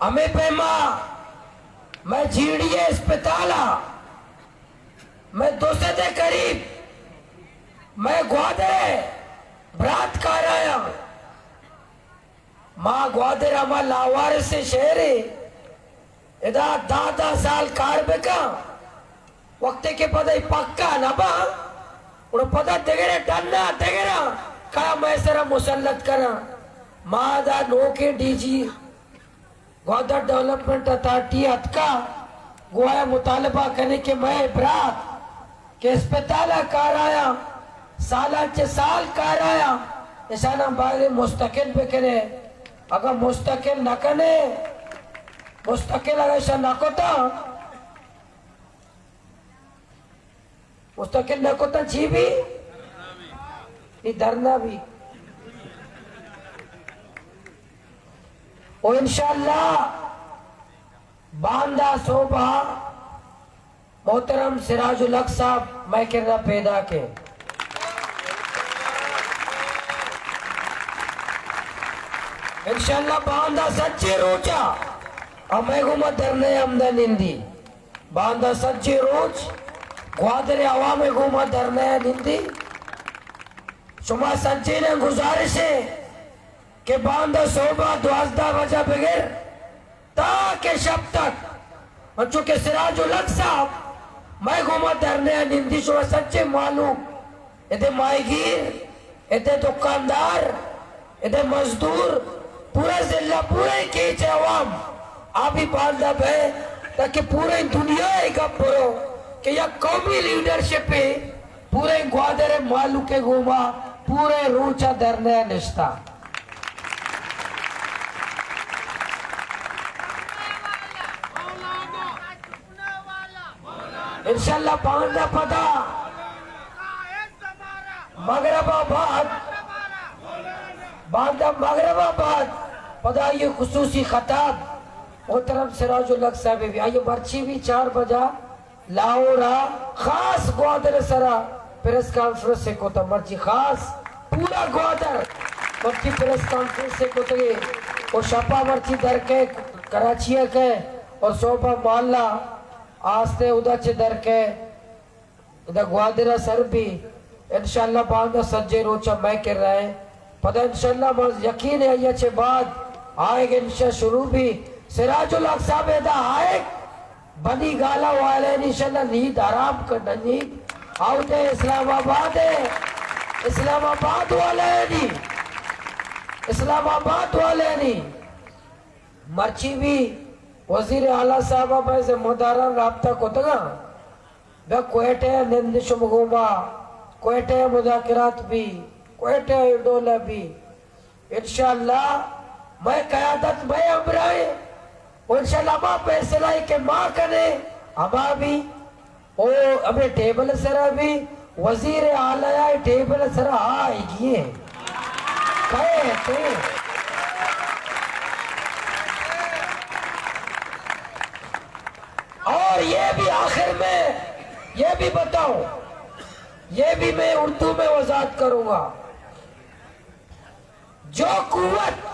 ہمے پیما مئے جیڑی ء اسپتال ء مئے دو سد ء قریب مئے گوادر ء برات کارایاں۔ ما گوادر ہما لاوارث شہرے، ادا دہ دہ سال کار بکاں، وقتے کہ پدا اے پکا نہ باں، گڑا پدا دگرے ڈنا دگراں کیا مئے سرا مسلط کناں۔ ما ادا نوکیں D G Gwadar development authority اتکا، گوں آیا مطالبہ کنیں کہ مئے برات کہ اسپتال ء کار آیاں، سالاں چہ سال کار آیاں، اشاناں باید مستقل بکنے۔ اگاں مستقل نہ کنے، مستقل اگاں اشاں نہ کتاں، مستقل نہ کتاں چی بھی؟ نی دھرنا بھی۔ و انشاءاللہ باندا صوبہ محترم سراج الحق صاحب مئے کرا پیداک ہے۔ انشاءاللہ باندا سجے روچا ہمے گوما دھرنے ہمدا نندی۔ باندا سجے روچ گوادر عوام گوما دھرنے نندی۔ شما سجیناں گزارش ہے کہ باندا صوبہ دوازدہ بجہ بگر تاکہ شپ تک، انچو کہ سراج الحق صاحب مئے گوما دھرنے ء نندی، شما سجیں مہلوک، ادے ماہیگیر، ادے دکاندار، ادے مزدور، پورا ضلع، پورا کیچ ء عوام آ بھی باندا بئے، تاکہ پورے دنیا ء گپ برو کہ یک قومی لیڈرشپ ء پورے گوادر ء مہلوک ء گوما پورے روچ ء دھرنے ء نشتہ۔ انشاءاللہ باندا پدا، مغرب ء بعد، باندا مغرب ء بعد پدا یہ خصوصی خطاب محترم سراج الحق صاحب بھی، آئیے مرچی بھی چار بجہ لاہور ء خاص گوادر ء سرا پریس کانفرنس ء کتگ، مرچی خاص پورا گوادر مرچی پریس کانفرنس ء کتگ ء، و شپا مرچی در کئے کراچی ء کئے، اور صوبہ مالا آستے ادا چہ در کئے ادا گوادر ء سر بی۔ انشاءاللہ باندا سجے روچ ء مئے کرا ء۔ پدا انشاءاللہ ما یقین ہے آئی ء چہ بعد آئیگ انشاء شروع بی۔ سراج الحق صاحب ادا آئیگ بنی گالہ والے نی انشاءاللہ نید حرام کننی۔ آؤ تے اسلام آباد ہے، اسلام آباد والے نی، اسلام آباد والے نی۔ مرچی بھی وزیر اعلیٰ صاحب ء مئے ذمہ داراں رابطہ کتگاں، بیا کوئٹہ ء نند شم گوما، کوئٹہ ء مذاکرات بھی، کوئٹہ ء ڈولہ بھی۔ انشاءاللہ مئے قیادت مئے ہمراہ ء، و انشاءاللہ ہما فیصلہ ء کہ ما کنے ہما بھی او ہمے ٹیبل سرا بھی وزیر اعلیٰ ٹیبل سرا آئیگی ہیں۔ کہے تھے۔ اور یہ بھی آخر میں یہ بھی بتاؤں، یہ بھی میں اردو میں وضاحت کروں گا۔ جو قوت،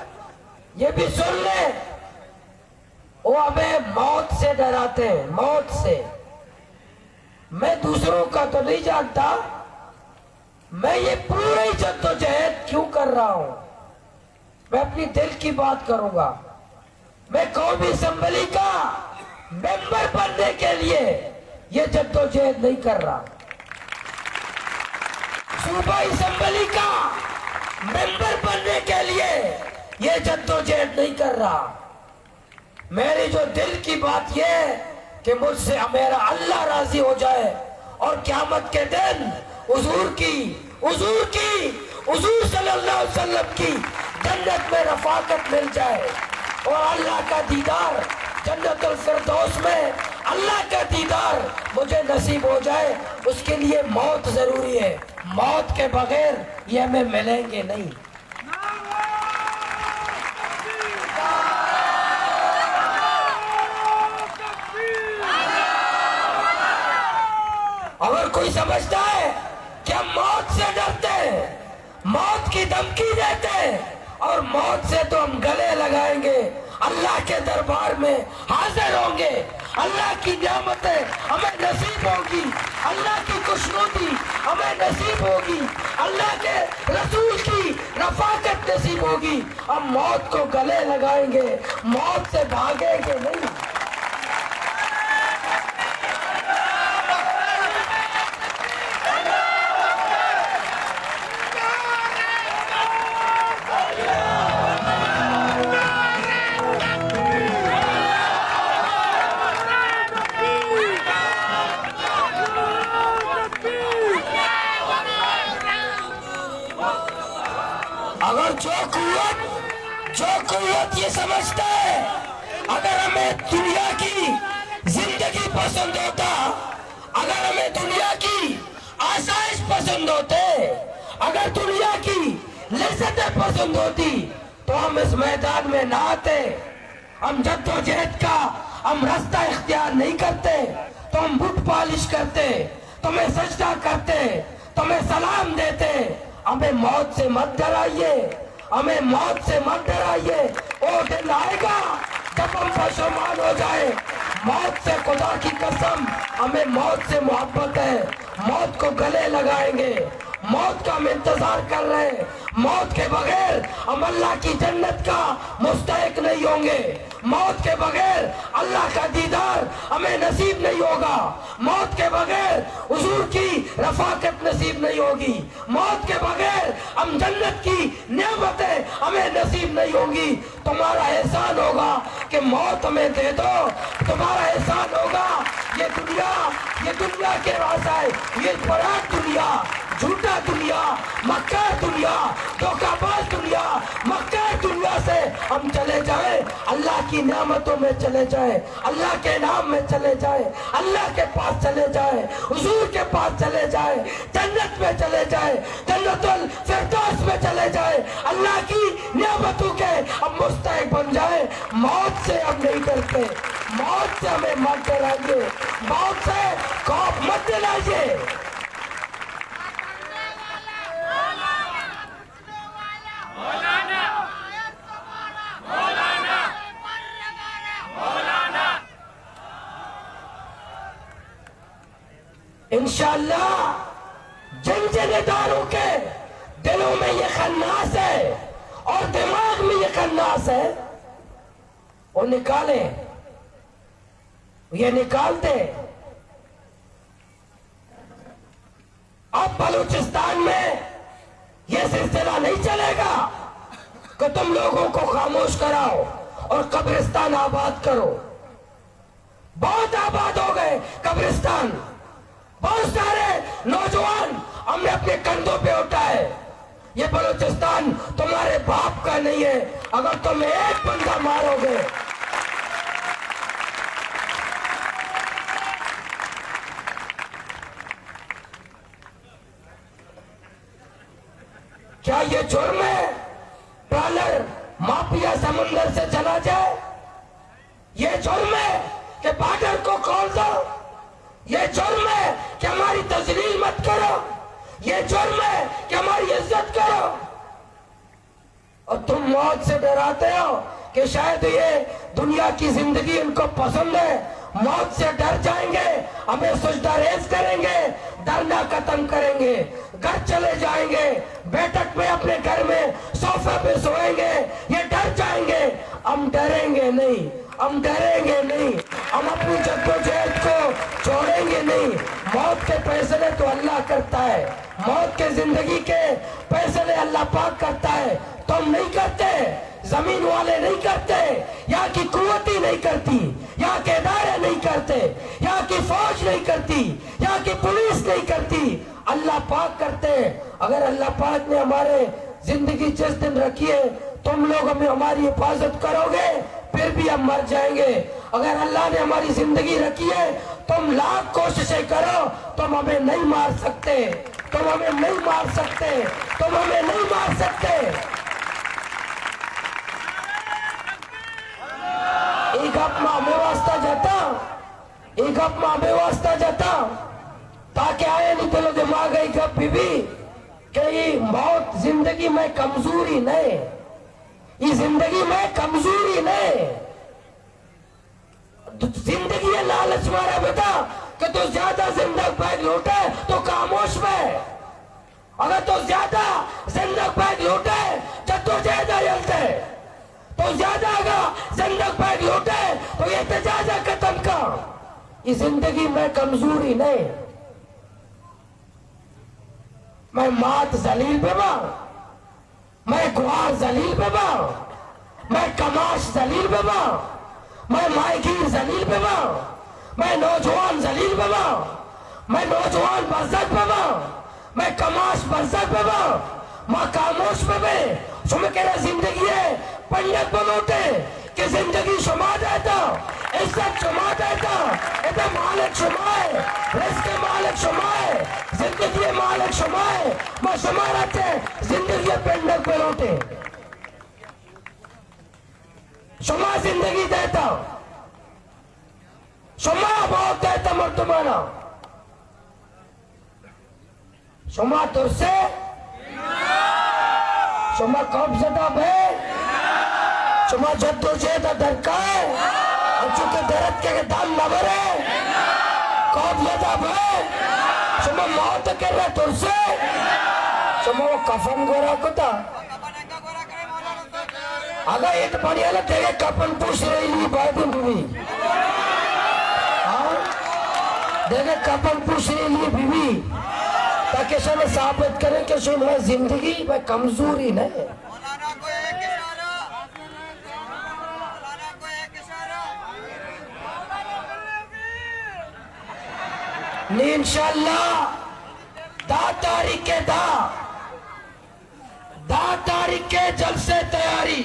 یہ بھی سن لیں، وہ ہمیں موت سے ڈراتے ہیں، موت سے۔ میں دوسروں کا تو نہیں جانتا، میں یہ پوری جدوجہد کیوں کر رہا ہوں؟ میں اپنی دل کی بات کروں گا۔ میں قومی اسمبلی کا ممبر بننے کے لیے یہ جدوجہد نہیں کر رہا۔ صوبائی اسمبلی کا ممبر بننے کے لیے یہ جدوجہد نہیں کر رہا۔ میری جو دل کی بات یہ ہے کہ مجھ سے میرا اللہ راضی ہو جائے اور قیامت کے دن حضور کی، حضور کی، حضور صلی اللہ علیہ وسلم کی جنت میں رفاقت مل جائے اور اللہ کا دیدار، جنت الفردوس میں اللہ کا دیدار مجھے نصیب ہو جائے، اس کے لیے موت ضروری ہے۔ موت کے بغیر یہ ہمیں ملیں گے نہیں۔ اگر کوئی سمجھتا ہے کہ ہم موت سے ڈرتے ہیں، موت کی دھمکی دیتے ہیں اور موت سے تو ہم گلے لگائیں گے، اللہ کے دربار میں حاضر ہوں گے۔ اللہ کی نعمتیں ہمیں نصیب ہوگی، اللہ کی خوشنودی ہمیں نصیب ہوگی، اللہ کے رسول کی رفاقت نصیب ہوگی۔ ہم موت کو گلے لگائیں گے، موت سے بھاگیں گے نہیں۔ اگر جو قوت، جو قوت یہ سمجھتا ہے، اگر ہمیں دنیا کی زندگی پسند ہوتا، اگر ہمیں دنیا کی آسائش پسند ہوتے، اگر دنیا کی لذتیں پسند ہوتی، تو ہم اس میدان میں نہ آتے۔ ہم جدوجہد کا ہم رستہ اختیار نہیں کرتے، تو ہم بوٹ پالش کرتے، تمہیں سجدہ کرتے، تمہیں سلام دیتے۔ ہمیں موت سے مت ڈرائیے، ہمیں موت سے مت ڈرائیے۔ وہ دن آئے گا جب ہم پشیمان ہو جائیں۔ موت سے، خدا کی قسم، ہمیں موت سے محبت ہے۔ موت کو گلے لگائیں گے، موت کا ہم انتظار کر رہے ہیں۔ موت کے بغیر ہم اللہ کی جنت کا مستحق نہیں ہوں گے۔ موت کے بغیر اللہ کا دیدار ہمیں نصیب نہیں ہوگا۔ موت کے بغیر حضور کی رفاقت نصیب نہیں ہوگی۔ موت کے بغیر ہم جنت کی نعمتیں ہمیں نصیب نہیں ہوں گی۔ تمہارا احسان ہوگا کہ موت ہمیں دے دو۔ تمہارا احسان ہوگا، یہ دنیا، یہ دنیا کے واسطے، یہ فراڈ دنیا، جھوٹا دنیا، مکار دنیا، دھوکہ باز دنیا، مکار دنیا سے ہم چلے جائیں، اللہ کی نعمتوں میں چلے جائیں، اللہ کے نام میں چلے جائیں، اللہ کے پاس چلے جائیں، حضور کے پاس چلے جائیں، جنت میں چلے جائیں، جنت الفردوس میں چلے جائیں، اللہ کی نعمتوں کے ہم مستحق بن جائیں۔ موت سے ہم نہیں ڈرتے، موت سے ہمیں مت ڈرائیے، موت سے خوف مت دلائیے۔ انشاءاللہ جن جن اداروں کے دلوں میں یہ خناس ہے اور دماغ میں یہ خناس ہے، وہ نکالیں، یہ نکالتے۔ اب بلوچستان میں یہ سلسلہ نہیں چلے گا کہ تم لوگوں کو خاموش کراؤ اور قبرستان آباد کرو۔ بہت آباد ہو گئے قبرستان، بہت سارے نوجوان ہم نے اپنے کندھوں پہ اٹھائے۔ یہ بلوچستان تمہارے باپ کا نہیں ہے۔ اگر تم ایک بندہ مارو گے، کیا یہ جرم ہے؟ ٹرالر مافیا سمندر سے چلا جائے؟ یہ جرم ہے کہ بارڈر کو کھول دو؟ یہ جرم ہے کہ ہماری تذلیل مت کرو؟ یہ جرم ہے کہ ہماری عزت کرو۔ اور تم موت سے ڈراتے ہو کہ شاید یہ دنیا کی زندگی ان کو پسند ہے۔ موت سے ڈر جائیں گے، ہمیں سجدہ ریز کریں گے، ڈرنا ختم کریں گے، گھر چلے جائیں گے، بیٹھک میں اپنے گھر میں صوفے پہ سوئیں گے، یہ ڈر جائیں گے۔ ہم ڈریں گے نہیں، ہم ڈریں گے نہیں، ہم اپنی جدوجہد کو چھوڑیں گے نہیں۔ موت کے فیصلے تو اللہ کرتا ہے، موت کے زندگی کے فیصلے اللہ پاک کرتا ہے، تم نہیں کرتے، زمین والے نہیں کرتے، یہاں کی قوت ہی نہیں کرتی، یہاں کے ادارے نہیں کرتے، یہاں کی فوج نہیں کرتی، یہاں کی پولیس نہیں کرتی، اللہ پاک کرتے ہیں۔ اگر اللہ پاک نے ہمارے زندگی جس دن رکھی ہے، تم لوگ ہمیں، ہماری حفاظت کرو گے، پھر بھی ہم مر جائیں گے۔ اگر اللہ نے ہماری زندگی رکھی ہے، تم لاکھ کوششیں کرو، تم ہمیں نہیں مار سکتے، تم ہمیں نہیں مار سکتے، تم ہمیں نہیں مار سکتے۔ اے گپ ما ہمے واسطہ جتا، اے گپ ما ہمے واسطہ جتا، تاکہ آیانی دل و دماغ ء اے گپ بہ بی کہ اے موت زندگی مئے کمزوری نہ اے، اے زندگی مئے کمزوری نہ اے۔ زندگی ء لالچ مارا بدا کہ تو زیادہ زندگ بیگ لوٹے تو خاموش بے۔ اگاں تو زیادہ زندگ بیگ لوٹے، جدوجہد ء یل دے۔ تو زیادہ اگاں زندگ بیگ لوٹے، تو احتجاج ء ختم کن۔ اے زندگی مئے کمزوری نہ اے۔ مئے مات ذلیل بہ باں، مئے گوار ذلیل بہ باں، مئے کماش ذلیل بہ باں، مئے ماہیگیر ذلیل بہ باں، مئے نوجوان ذلیل بہ باں، مئے نوجوان بزگ بہ باں، مئے کماش بزگ بہ باں، ما خاموش بہ بیں۔ شمئے کرا زندگی ء پنڈگ بہ لوٹیں کہ زندگی شما داتا، عزت شما داتا، ادا مالک شما ہے، رزق مالک شما ہے، زندگی مالک شما ہے، ما شما را چہ زندگی پنڈگ بہ لوٹیں۔ شما زندگی داتا، شما موت داتا مردمانا۔ شما ترسے؟ شما خوف زدہ بے؟ شما جدوجہد ء درکائے؟ انچو کہ درت کہ دم نہ برے؟ خوف زدہ بے؟ شما موت کرا ترسے؟ شما وہ کفن گورا کتا؟ اگاں اے تو پڑی والا دیگہ کپن پوش ریلی بایدیں بہ بی۔ ہاں؟ دیگہ کپن پوش ریلی بہ بی۔ تاکہ شما ثابت کریں کہ شما زندگی میں کمزوری نہیں۔ نی انشاءاللہ دہ تاریخ کے دہ دہ تاریخ کے جلسے تیاری،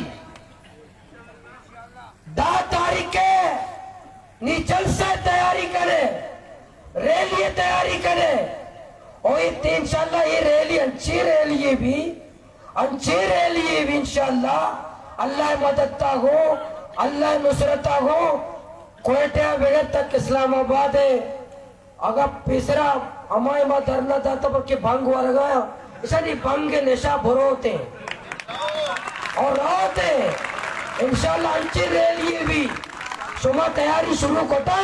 دہ تاریخ کے نی جلسے تیاری کنے، ریلی تیاری کنے۔ او انشاءاللہ یہ ریلی انچی ریلی بھی، انچی ریلی بھی انشاءاللہ اللہ مدد تا گو، اللہ نصرت تا گو، کوئٹہ بغیر تک اسلام آباد ہے۔ اگاں پیسرا ہمائے ما دھرنا داتا بلکہ بھنگ ورگا یا، اشانی بھنگ نشہ بروتے اور روتے۔ انشاءاللہ انچی ریلی بھی۔ شما تیاری شروع کتا؟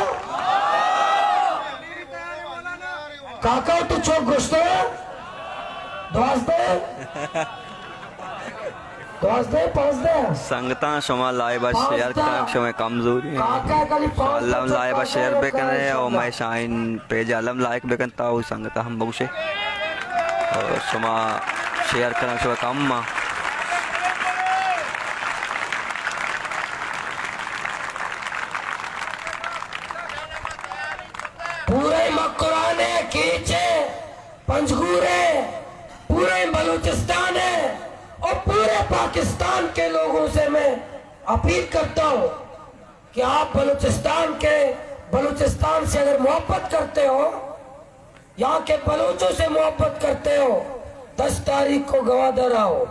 کاکا تو چوک گشتے؟ دوازدہ؟ دوازدہ، پانزدہ۔ سنگتاں، شما لائیو ءَ شیئر کنگ شمئے کمزوری اِنت۔ انشاءاللہ لائیو ءَ شیئر بکنے اور مئے شاہین پیج ءَ الم لائک بکن تا او سنگتاں ہم بگوشے۔ اور شما شیئر کنگ شمئے کم اِنت۔ پورے مکران ءِ کیچ ءَ پنجگور ءَ، پورے بلوچستان ءَ اور پورے پاکستان کے لوگوں سے میں اپیل کرتا ہوں کہ آپ بلوچستان کے، بلوچستان سے اگر محبت کرتے ہو، یہاں کے بلوچوں سے محبت کرتے ہو، دس تاریخ کو گوادر آؤ۔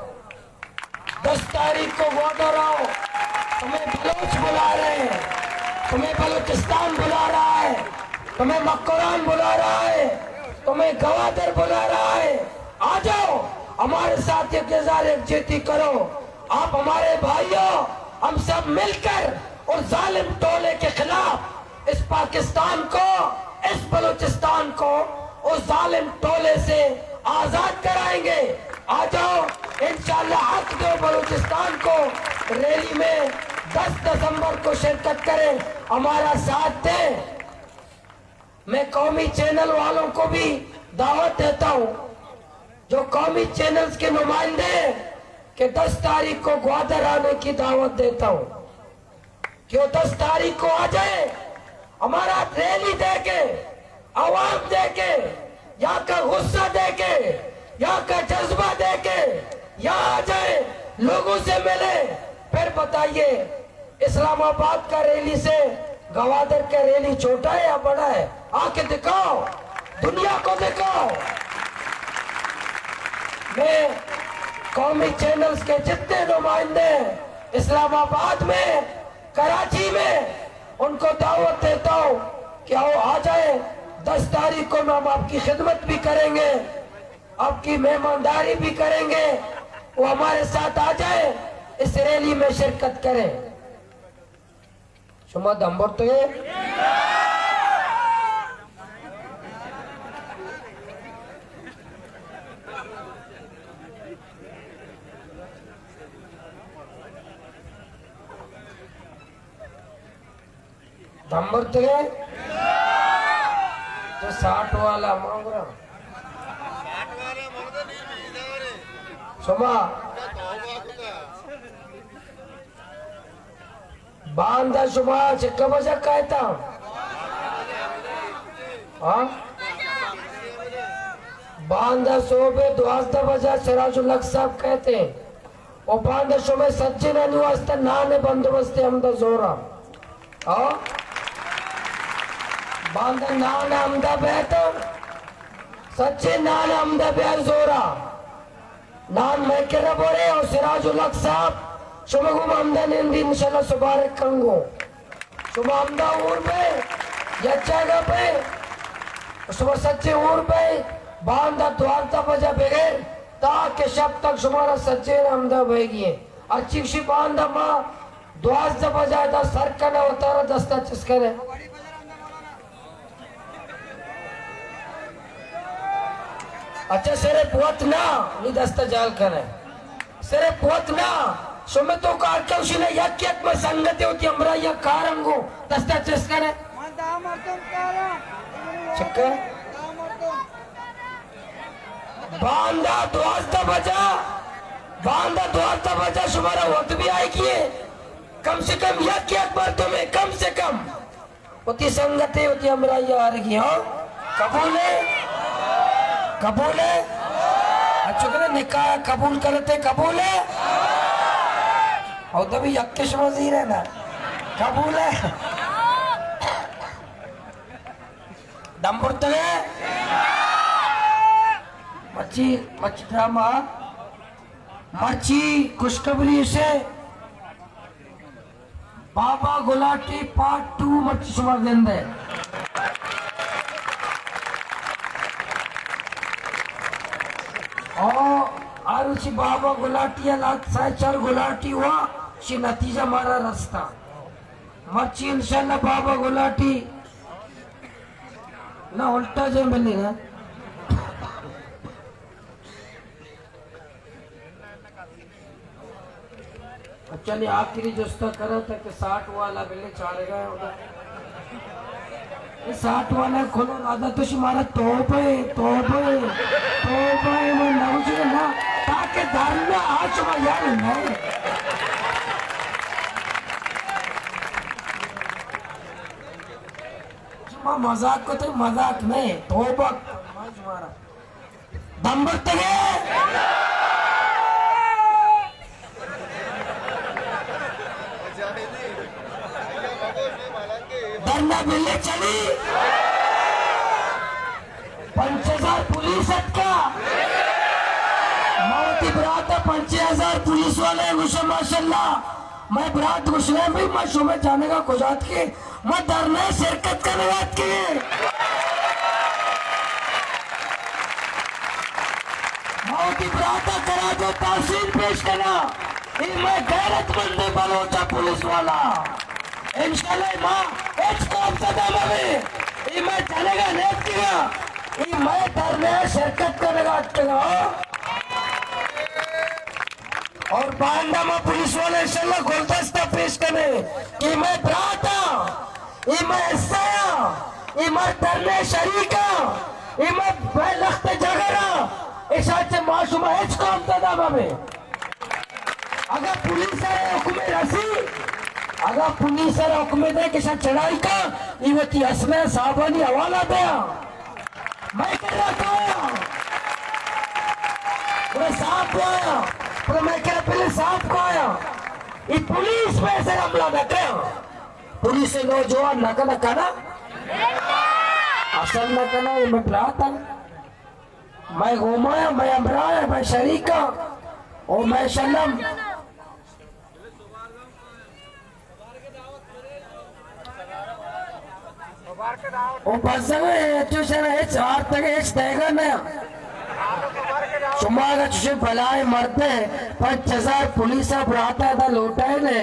دس تاریخ کو گوادر آؤ، تمہیں بلوچ بلا رہے ہیں، تمہیں بلوچستان بلا رہا ہے، تمہیں مکران بلا رہا ہے، تمہیں گوادر بلا رہا ہے۔ ہمارے ساتھ یک ہزار یکجہتی کرو۔ آپ ہمارے بھائی ہو، ہم سب مل کر اس ظالم ٹولے کے خلاف اس پاکستان کو، اس بلوچستان کو اس ظالم ٹولے سے آزاد کرائیں گے۔ آ جاؤ، انشاءاللہ حق دو بلوچستان کو۔ ریلی میں دس دسمبر کو شرکت کریں، ہمارا ساتھ دیں۔ میں قومی چینل والوں کو بھی دعوت دیتا ہوں، جو قومی چینلز کے نمائندے ہیں، کہ دس تاریخ کو گوادر آنے کی دعوت دیتا ہوں، کہ وہ دس تاریخ کو آ جائیں، ہمارا ریلی دیکھیں، عوام دیکھیں، یہاں کا غصہ دیکھیں، یہاں کا جذبہ دیکھیں، یہاں آ جائیں، لوگوں سے ملیں، پھر بتائیے اسلام آباد کا ریلی سے گوادر کا ریلی چھوٹا ہے یا بڑا ہے؟ آ کے دکھاؤ، دنیا کو دکھاؤ۔ میں قومی چینلز کے جتنے نمائندے ہیں اسلام آباد میں، کراچی میں، ان کو دعوت دیتا ہوں کہ آؤ، آ جائیں، دس تاریخ کو ہم آپ کی خدمت بھی کریں گے، آپ کی مہمانداری بھی کریں گے، وہ ہمارے ساتھ آ جائیں، اس ریلی میں شرکت کریں۔ شما دم برتگے؟ دم برتگے؟ تو ساٹھ والا مانگرا۔ شما باندا شما چکا بجا کایتا؟ ہاں؟ باندا صبح دوازدہ بجا سراج الحق صاحب کہتے ہیں، او باندا شما سجنانی واسطہ نان بندوبست ہمدا زورا۔ ہاں؟ باندا نان ہمدا بیتا، سجے نان ہمدا بیار زورا۔ نان مئے کرا بورے او سراج الحق صاحب، شما گوں ہمدا نندی انشاءاللہ سبارک کنگو۔ شما ہمدا اور بئے، یک جاگہ بئے، شما سجے اور بئے، باندا دوازدہ بجا بگر تاکہ شپ تک شمارا سجے ہمدا بئیگی ایں۔ ہرچی گشی باندا ما دوازدہ بجا ادا سر کناں وتارا دستا چست کنیں۔ اچھا، صرف وت نہ، نی دست جہل کنئے۔ صرف وت نہ، شمے توکا ہر کس گوشی نہ، یک یک مئے سنگتے وتی ہمراہیا کارنگو، دستا چست کنئے۔ چکے؟ باندا دوازدہ بجا، باندا دوازدہ بجا شمارا وت بی آئیگی ایں۔ کم سے کم یک یک مردمے، کم سے کم۔ وتی سنگتے، وتی ہمراہیا آرگی، ہاں؟ قبول ایں؟ قبول ایں؟ اچھو کنے نکاح قبول کرتے، قبول ایں؟ او تو بھی یک شما زیرے نا۔ قبول ایں؟ دم برتگے؟ مچی، مچی ڈرامہ، مرچی خوشخبری اسے۔ بابا گلاٹی پارٹ ٹو مرچی شما گندے۔ او ہر چی بابا گلاٹی ءَ لات سئے چار گلاٹی وا، شی نتیجہ مارا رستا۔ مرچی انشاءاللہ بابا گلاٹی نہ الٹا جے ملی نا۔ اچھا، نی آخری جستا کرا تھا کہ ساٹھ والا بلے چارے گا ہے ادھر۔ یہ ساٹھ والا کھولو راجا تو شمارا توبہ ہے، توبہ ہے، توبہ ہے، میں نہ مجھے نا، تاکہ دھرنا آج شما یار نہیں۔ شما مذاق کو تو مذاق نہیں، توبہ شمارا۔ دم برتگے؟ دھرنا بلے چلی؟ پنچ ہزار پولیس اتکا۔ ما وتی براتا پنچ ہزار پولیس والے گوشا ماشاءاللہ۔ مئے برات گوشگ ءَ بھئی، ما شمئے جنگ ءَ کجا اتکیں؟ ما دھرنا ءَ شرکت کنگ ءَ اتکیں۔ ما وتی برات ءَ خراج تحسین پیش کناں۔ اے مئے غیرت مندیں بلوچ ءَ پولیس والا۔ انشاءاللہ ما ہچ قوم سدا مہ بیں۔ اے مئے جنگ ءَ نیتکگ ءَ، اے مئے دھرنے ءَ شرکت کنگ ءَ اتکگ ءَ۔ اور باندا ما پولیس والا انشاءاللہ گلدستہ پیش کنیں کہ مئے برات ءَ، اے مئے حصہ ءَ، اے مئے دھرنے شریک ءَ، اے مئے، مئے لخت جگر ءَ، ایشاں چہ ما شما ہچ قوم سدا مہ بیں۔ اگاں پولیس ءَ را حکمے رسی، اگاں پولیس ءَ را حکمے دے کہ شاں چڑھائی کن، اے وتی اسلحہ صاحبانی حوالہ دیاں۔ مئے کرا کایاں، گڑا صاف کایاں، گڑا مئے کرا پہلے صاف کایاں۔ اے پولیس مئے سر حملہ نہ کن، پولیس نوجوان نہ کن، کن؟ اصل نہ کن، اے مئے برات انت۔ مئے گوما ءَ، مئے ہمراہ ءَ، مئے شریک ءَ، او مئے شلم۔ او بزگ ءَ چوش ءَ ہچ آرتگ ءَ ہچ دئیگ ءَ نہ۔ شما اگاں چوشیں بلائیں مردے پنچ ہزار پولیس ءَ برات ءَ ادا لوٹائینے،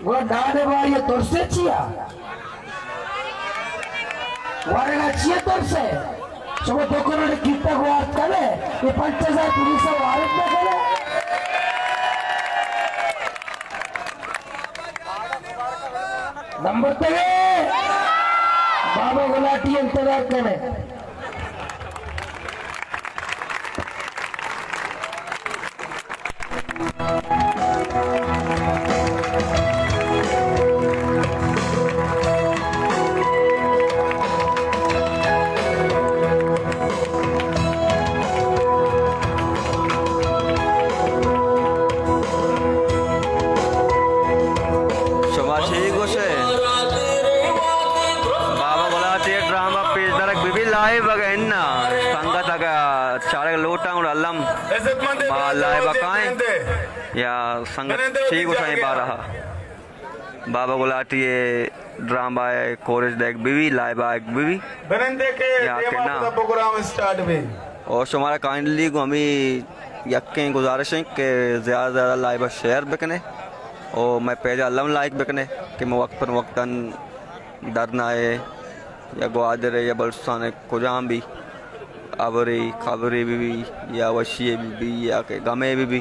گڑا نان ءِ باری ءَ ترس ءَ چیا؟ ورگ ءَ چیا ترس ءَ؟ شما دو کروڑ کیتگ وارت کنے، اے پنچ ہزار پولیس ءَ وارت نہ کنے؟ نمبر تگے بابا گلاٹی انتظار کنے۔ شما چی گوش ئے؟ بابا گلاٹی ءِ ڈرامہ پیش دارگ بہ بی لائیو اگہ اناں سنگت اگہ چارگ لوٹاں گڑا الم ما لائیو ءَ کائیں۔ یا سنگت چی گوش ایں اے بارہ ءَ؟ بابا گلاٹی ءِ ڈرامہ ءِ کوریج دئیگ بہ بی، لائیو آیگ بہ بی۔ بنندے کہ یا دیما کہ نہ؟ پدا پروگرام اسٹارٹ بی۔ او شمارا کائنڈلی گوں ہمے یکیں گزارش ایں کہ زیادہ زیادہ لائیو ءَ شیئر بکنے او مئے پیج ءَ الم لائک بکنے کہ ما وقتاً وقتاً دھرنا ءَ یا گوادر ءَ یا بلوچستان ءَ کجام بی ہبرے خبرے بہ بی یا وشی ءَ بہ بی یا کہ غمے بہ بی،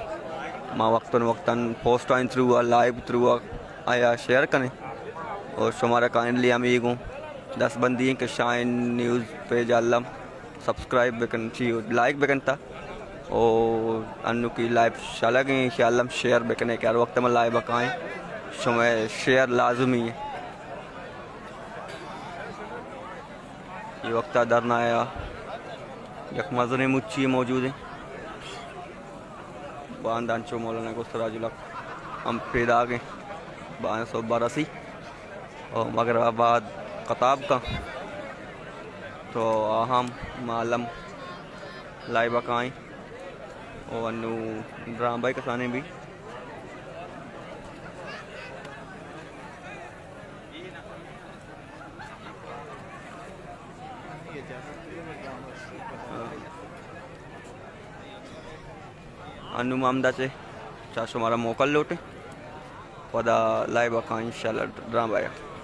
ما وقتاً وقتاً پوسٹانی تھرو ءَ، لائیو تھرو ءَ آیا شیئر کنیں۔ اور شمارا کائنڈلی ہمے گوں دست بندی ایں کہ شاہین نیوز پیج ءَ الم سبسکرائب بکن، چی لائک بکن تا۔ اور انوکی لائیو شلگ ایں، شاہ الم شیئر بکنے کہ ہر وقت ما لائیو ءَ کائیں، شمئے شیئر لازمی ایں۔ اے وقت ءَ دھرنا ءَ یک مزنیں مچی موجود ایں۔ باندا انچو مولانا گوں سراج الحق ہم پیداگ ایں۔ باندا سہب ءَ رسی او مغرب ءَ بعد خطاب کن تو آ ہم ما الم لائیو ءَ کائیں او انو ڈرامہ ءِ کسانیں بی۔ انو ما ہمدا چہ چا شمارا موکل لوٹیں۔ پدا لائیو ءَ کائیں انشاءاللہ ڈرامہ ءَ۔